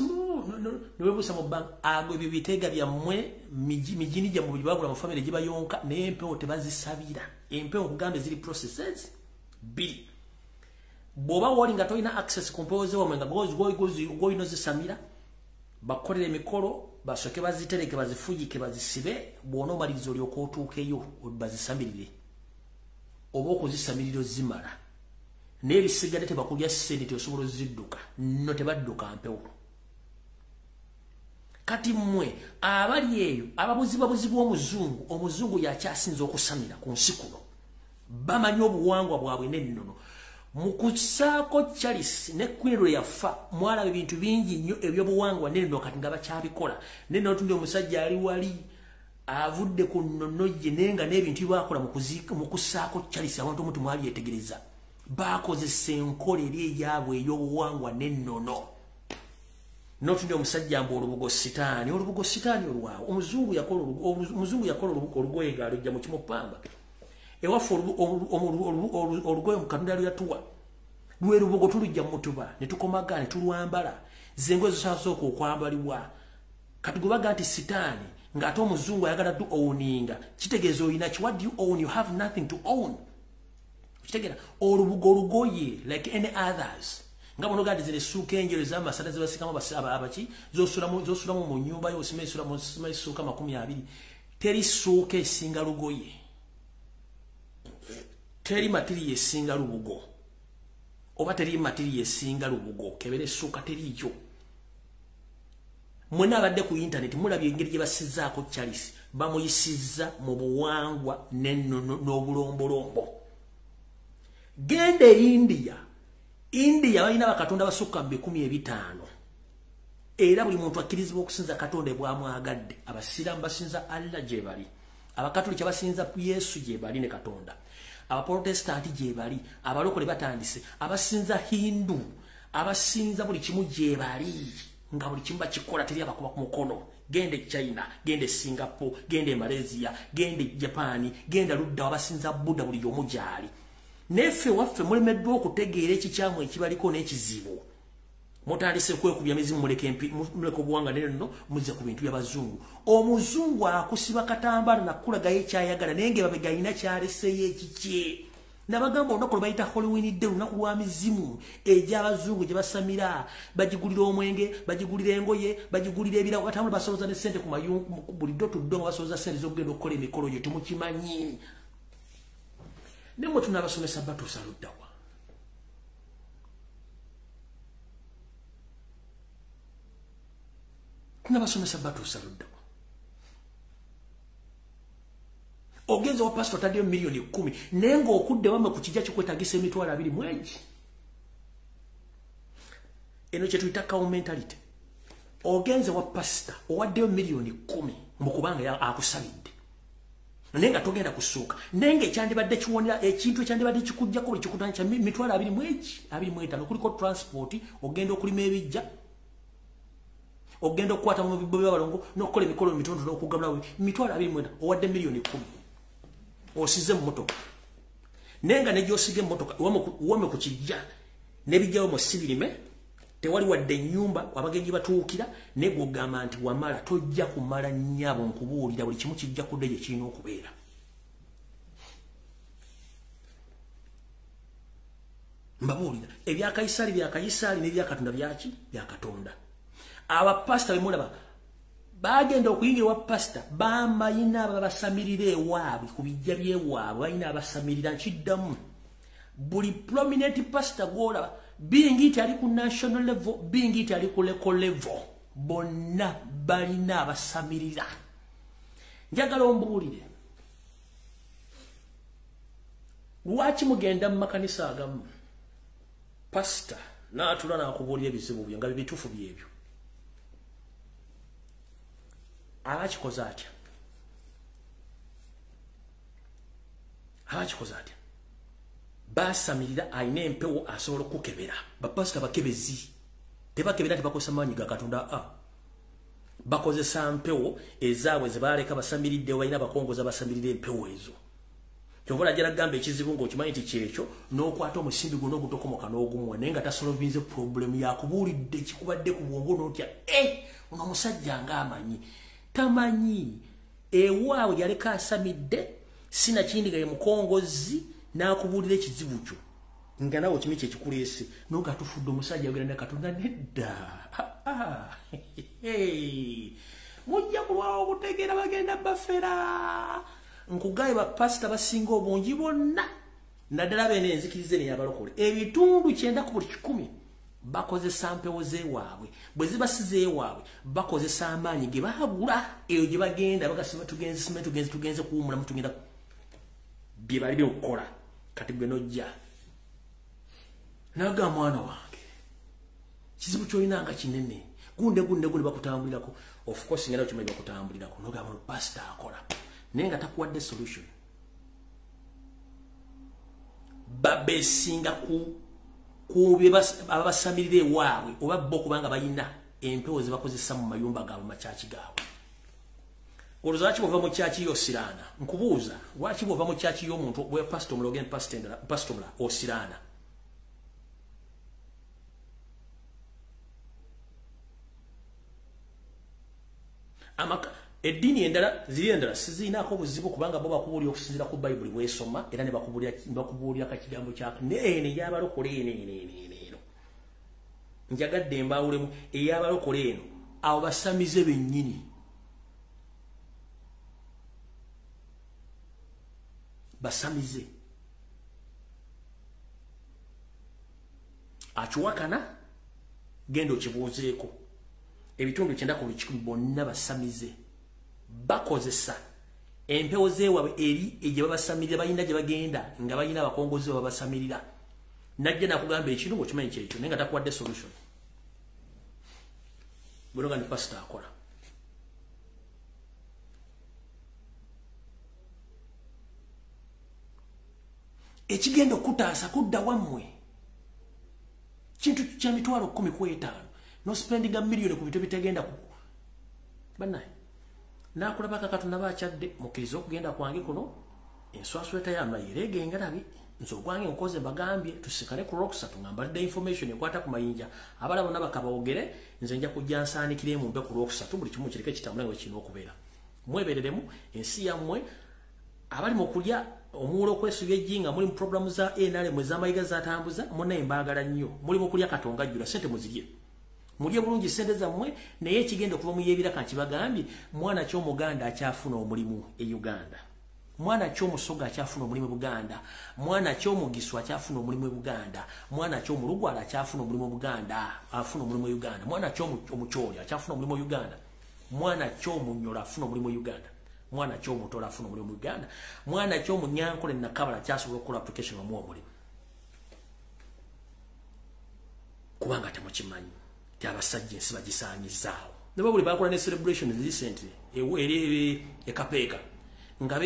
Speaker 1: ne webusa mu bank ago ebyo bitega byammwe mijini gya mu bagula mu family gibayonka naye empewo tebazisabira. Empewo kugambe ziri processes b bw'oba wali nga tolina access ku mpewo zewamwe nga goyino zisamira bakolera emikolo basooke bazitereke bazifujike bazisibe bw'ona omaliriza olyoka otuukeyo bazisamirire oba okuzisamirira ozimala naye ebisigadde tebakulya ssente teosobola ozidduka nno tebadduka mpewo. Kati mmwe abali eyo ababuzibwabuzibwa omuzungu, omuzungu yakyasinza okusamira ku nsi kuno, bamanyi obuwangwa bwabwe n'ennono. Mu kussaako Charles ne Queen lwe yafa mwalaba ebintu bingi nnyo ebyobuwangwa n'ennono kati nga bakyabikola. Naye n'otundi omusajja ali wali avudde ku nnono ye naye nga n'ebintu bye bakola mu kussaako Charles abantu omuntu mwabyetegereza bakozesa enkola eri eyaabwe ey'obuwangwa n'ennono. N'otundi omusajja mbu olubugo sitaani, olubugo sitaani olwawo. Omuzungu yakola olugoye ng'alujja mu kimupamba. Ewaffe olugoye Katonda lwe yatuwa lwe lubugo tulujja mu mutuba ne tukomaga ne tulwambala ze engoye zisasooka okwambalibwa. Kati gwe baga nti sitaani ng'ate omuzungu ayagala du owninga, kitegeeza olina ki? What do you own? You have nothing to own. Kitegeera olubugo olugoye like any others nga bono gadi zino essuuka enjero ez'amasanda ze basikamu abaki z'osulamu mu nnyumba yo osima esula essuuka 20. Teri ssuuka esinga lugoye, teri matiri esinga lubugo, oba teri matiri esinga lubugo kebera essuuka teriyo. Mwenna abadde ku internet mulabye engeri gye bassizzaako Charles, bamuyisizza mu buwangwa n'ennono n'obulombolombo. Genda e India, India balina bakatonda basukka mu 50 era buli muntu akkirizibwa okusinza Katonda bw'amwagadde. Abasiraamu basinza Allah gye bali, Abakatoliki basinza Yesu gye bali ne Katonda, Abaprotestanti gye bali, abalokole batandise, abasinza Hindu, abasinza buli kimu gye bali, nga buli kimu bakikola teri abakuba ku mukono. Genda e China, genda e Singapore, genda e Malaysia, genda e Japan, genda ludda abasinza Buddha, buli omu gy'ali. Neffe waffe mulemeddwa okutegeera ekikyamu ekibaliko n'ekizibu. Mutandise kwekubya mizimu, muleke obuwanga neno muzze ku bintu by'abazungu. Omuzungu akusiba katambaala nakulagayo ekyayagala naye ng'ebabega alina kyaleseeyo ekikye. Nabagamba olunaku lwe bayita Halloween Day, lunaku lwa mizimu egy'abazungu gye basamira, bagigulira omwenge, bagigulira engoye, bagigulira ebirabo, batambula basoloza ne ssente ku mayungu buli ddo tuddo nga basoloza ssente z'okugenda okukola emikolo gyo temukimanyi. Naye mwe tunaabasomesa batuusa luddawa? Tunabasomesa batuusa luddawa? Ogenze wa pastor otaddeyo 10,000,000 naye ng'okudde wamwe ku kijja kikwetagisa 20,000 mwegi. Eno kye tuyita cow mentality. Ogenze wa pastor owaddeyo 10,000,000 mu kubanga akusabidde naye nga togenda kusuuka, naye ng'ekyandibadde kiwonera ekintu ekyandibadde kikujjako buli kikutanya kya 20,000 mwegi 25 kuliko transport, ogenda okulima ebijja, ogenda okukwata mu bibbo by'abalongo n'okukola emikolo emitono n'okugabula 29,000 owadde 10,000,000 osize mu mmotoka, naye nga ne gy'osiga emmotoka wame ku kijja n'ebijjawo mu sibirime tewali wadde ennyumba abagenyi batuukira, naye gw'ogamba nti wamala tojja kumala nnyabo nkubuulira buli kimu kijja kudda gye kirina okubeera. Mbabuulira ebya Kayisaali bya Kayisaali n'ebya Katonda byaki bya Katonda. Abapasita be mulaba bagenda okuyingira wa pasita bamayina ababasamirira ewaabwe ku bijja by'ewaabwe, balina abasamirira. Nkiddamu, buli prominent pastor gw'olaba bingi nti ali ku national level, bingi nti ali ku local level, bonna balina abasamirira. Njagala ombuulire lwaki mugenda mu makanisa agamu pasita n'atula n'akubuulira ebizibu byo nga bibituufu byebyo, aba akikoze atya? Aba akikoze atya? Basamirira alina empewo asobola okukebera. Bapasita bakebezi. Tebakebera tebakozesa maanyi ga Katonda a. Bakozesa mpewo ezaabwe ze baaleka basamiridde balina abakongoza basamirira empewo ezo. Kyova olajja gamba ekizibu ng'okimanyi nti kyekyo n'okwata omusimbi guno ogutokomoka n'ogumuwa naye nga tasolovinze problem yakubuulidde kikubadde ku bwongo n'otya ono omusajja ng'amanyi tamanyi ewaabwe yaleka asamidde sinakindi nga ye mukongozi n'akubuulira ekizibu kyo nga nawe okimanyi kyekikuleese n'oga tufudde omusajja ayogera ne Katonda nedda. Mujja kulwawo okutegeera bagenda bafera. Nkugaye bapasita basinga obungi bonna naddala beene enzikiriza eno ey'abalokole ebitundu 90 ku buli 100 bakozesa mpewo z'ewaabwe. Bwe ziba si z'ewaabwe bakozesa amaanyi ge baagula eyo gye bagenda bagasima tugenze sima tugenze tugenze kuwummulamu tugenda bye bali byokukola. Kati gwe n'ojja naga mwana wange kizibu ky'olina nga kinene gunde gunde gunde bakutambulirako. Of course ngenda okimanyi bakutambulirako n'ogamba pasita akola naye nga takuwadde solution. Babesinga ku abasamirira ewaabwe oba bo kubanga balina empewo ze bakozesa mu mayumba gaabwe makyaki gaabwe. Olowooza lwaki bw'ova mu kyaki y'osiraana? Nkubuuza, lwaki bw'ova mu kyaki y'omuntu bwe pasita omulala ogenda pasita omulala osiraana? Amaka eddiini endala ziri endala sizirinaako obuzibu kubanga bo bakubuulira okusinziira ku Bayibuli bw'esoma era ne bakubuulira kakigambo kya eno ey'abalokole eno eno eno eno eno. Njagadde embaawulemu ey'abalokole eno abo basamize bennyini. Basamize. Akiwakana genda okibuuzeeko. Ebitundu 90 ku buli 100 bonna basamize. Bakozesa empewo z'ewaabwe eri gye babasamirira balina gye bagenda nga balina abakongozi babasamirira. Najja nakugamba ekintu ng'okimanyi kyekyo naye nga takuwadde solution. Bwe nga ni pasita akola. Ekigenda okutaasa kudda wammwe kintu kya mitwalo 15 n'ospendinga miliyoni ku bintu ebitagenda ku bannaye. Nakulaba Katonda bakyadde mukkirize okugenda kwange kuno enswasweta yambaye engalabi nze ogwange nkoze mbagambye tusikale ku Lwokusatu nga mbalidde information ekwata ku mayinja abalala bonna bakabawogere nze nja kujja nsaanikiremu mbe ku Lwokusatu buli kimu kireke kitambule nga kirina okubeera. Mwebereremu ensi yammwe abali mu kulya omuwulo okwesubya ejjinga muli mu programu za NRM ez'amayiga zatambuza munnaye mbaagala nnyo muli mu kulya Katonga ajjula ssente muzirye. Mulye bulungi ssente zammwe naye ekigenda okuva mu y'ebiraka nkibagambye mwana ki Omuganda akyafuna omulimu e Uganda, mwana ki Omusoga akyafuna omulimu e Buganda, mwana ki Omugisu akyafuna omulimu e Buganda, mwana ki Omulugwala akyafuna omulimu e Buganda afuna omulimu e Uganda, mwana ki Omucholi akyafuna omulimu e Uganda, mwana ki Omunyola afuna omulimu e Uganda, mwana ki Omutola afuna omulimu e Uganda, mwana ki Omunyankole Nakabala akyasobola okukola application bamuwa omulimu. Kubanga temukimanyi ti abasajja ensi bagisaanyizaawo. Ne buli bakola ne celebration recently eri ekapeeka nga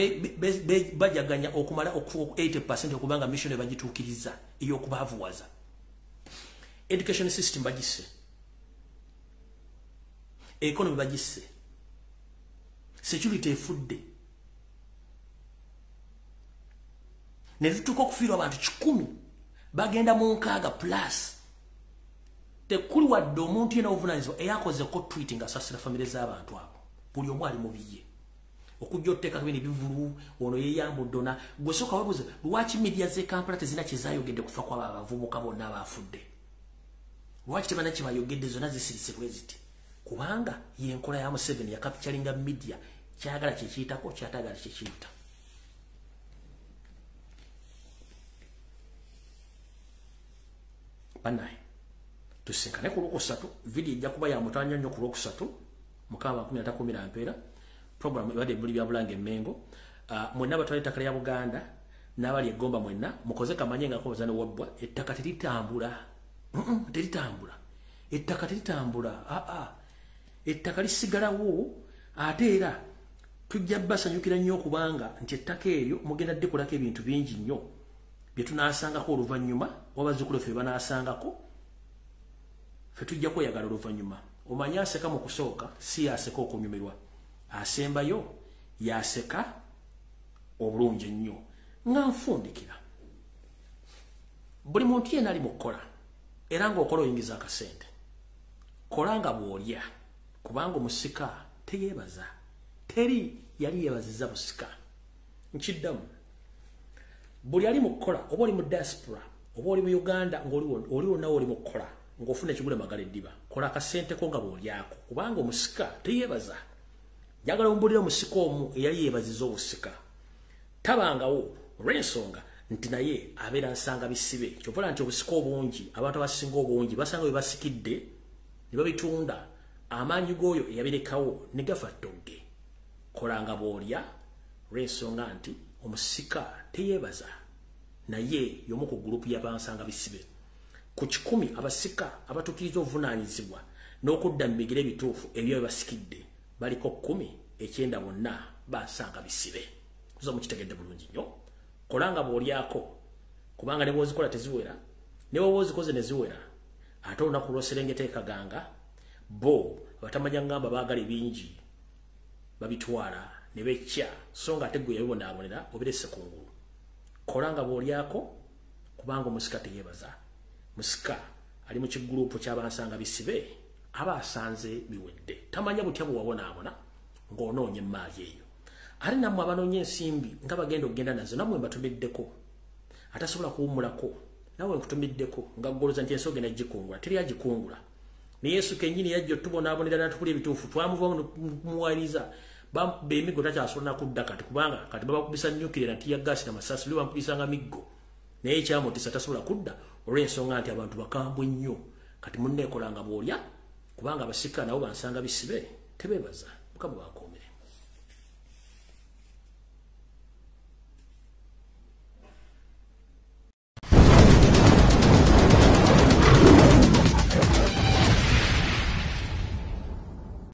Speaker 1: bajaganya okumala 80% okubanga mission bagituukiriza ey'okubaavuwaza. Education system bagisse, economy bagisse, security efudde, ne tutuuka okufiirwa abantu 100 bagenda mu 6 plus. Tekuli wadde omuntu yenna obuvunaanyizibwa eyakozeko tweet ng'asasira famire z'abantu abo. Buli omu ali mu biye. Okujja oteekako bino ebivulu ono yeeyambudde ona gwe sooka weebuuze lwaki media z'e Kampala tezirina kye zaayogedde kufa kw'abo abavubuka bonna abaafudde? Lwaki tebalina kye bayogedde zonna zisirise bwe ziti? Kubanga y'enkola ya Museveni yakapitulinga media kyayagala kye kiyitako ky'atayagala kye kiyita. Bannaye tusinkane ku Lwokusatu, vidiyo ejja kuba ya mutanya nnyo ku Lwokusatu mukama 13 mpeera program ebadde ebuli bya Bulange Mengo. Mwenna abatwala ettaka lya Buganda n'abali e Gomba mwenna mukoze kamanye nga koza ne wabbwa ettaka teritambula. Teritambula. Ettaka teritambula. Ettaka lisigalawo ate era tujja basanyukira nnyo okubanga nti ettaka eryo mugenda ddikolako ebintu bingi nnyo. Bye tunaasangako oluvannyuma, wabazzukulu ffe banaasangako, ffe tujja kweyagala oluvannyuma. Omanyi aseka mu kusooka si yaseka okunyumirwa, asembayo yaseka obulungi ennyo. Nga nfundikira, buli muntu yenna ali mu kukola era ng'okola oyingiza akasente, kola nga bw'olya, kubanga omusika teyeebaza. Teri yali yeebazizza busika. Nkiddamu, buli ali mu kukola, oba oli mu diaspora oba oli mu Uganda, ng'oli wonna oli mu kukola ng'ofuna ekigula magala eddiba, kola akasente ko nga bw'olyako, kubanga omusika teyeebaza. Njagala ombulire omusika omu eyali yeebaziza obusika. Tabangawo, olw'ensonga nti naye abeera nsanga bisibe. Kyova nti obusika obungi, abantu abasinga obungi basanga bwe basikidde ne babitunda, amaanyi g'oyo eyabirekawo ne gafa ttogge. Kola nga bw'olya, olw'ensonga nti omusika teyeebaza, naye y'omu ku gurupu y'abansanga bisibe. Ku 100 abasika abatuukiriza obuvunaanyizibwa n'okudda mu bigere ebituufu ebyo bye basikidde, baliko 10, 9 bonna basanga bisibe. Tuza mukitegedde bulungi nnyo. Kola nga bw'olyako, kubanga ne bw'ozikola teziwera, ne bw'oba ozikoze ne ziwera, ate olunaku lw'oserengeta ekaganga, bo abatamanya ngamba baagala ebingi babitwala ne bekkya, so nga ate ggwe yabibonaabonera obirese kungulu. Kola nga bw'olyako, kubanga omusika teyeebaza. Musika ali mu kigurupu ky'abansanga bisibe, aba asanze biwedde, tamanya butya bwe wabonaabona ng'onoonya emmaali eyo. Ate nammwe abanoonya ensimbi nga bagenda okugenda nazo, nammwe mbatumiddeko. Atasobola kuwummulako nawe nkutumiddeko, nga ggoloza nti ensi ogenda gikungula, teri agikungula. Ne Yesu kennyini yajja otubonaabonera n'atukula ebituufu, twamuvamu n'okumuwaliriza. Emigo takyasobola nakudda kati, kubanga kati babakubisa nyukirira nti yaggaasi n'amasasi, lwe bamukubisanga miggo, naye ekyamutisa tasobola kudda olw'ensonga nti abantu bakambwe nnyo. Kati munneekolanga bw'olya, kubanga abasika nabo bansanga bisibe, tebeebaza. Mukama bakuume.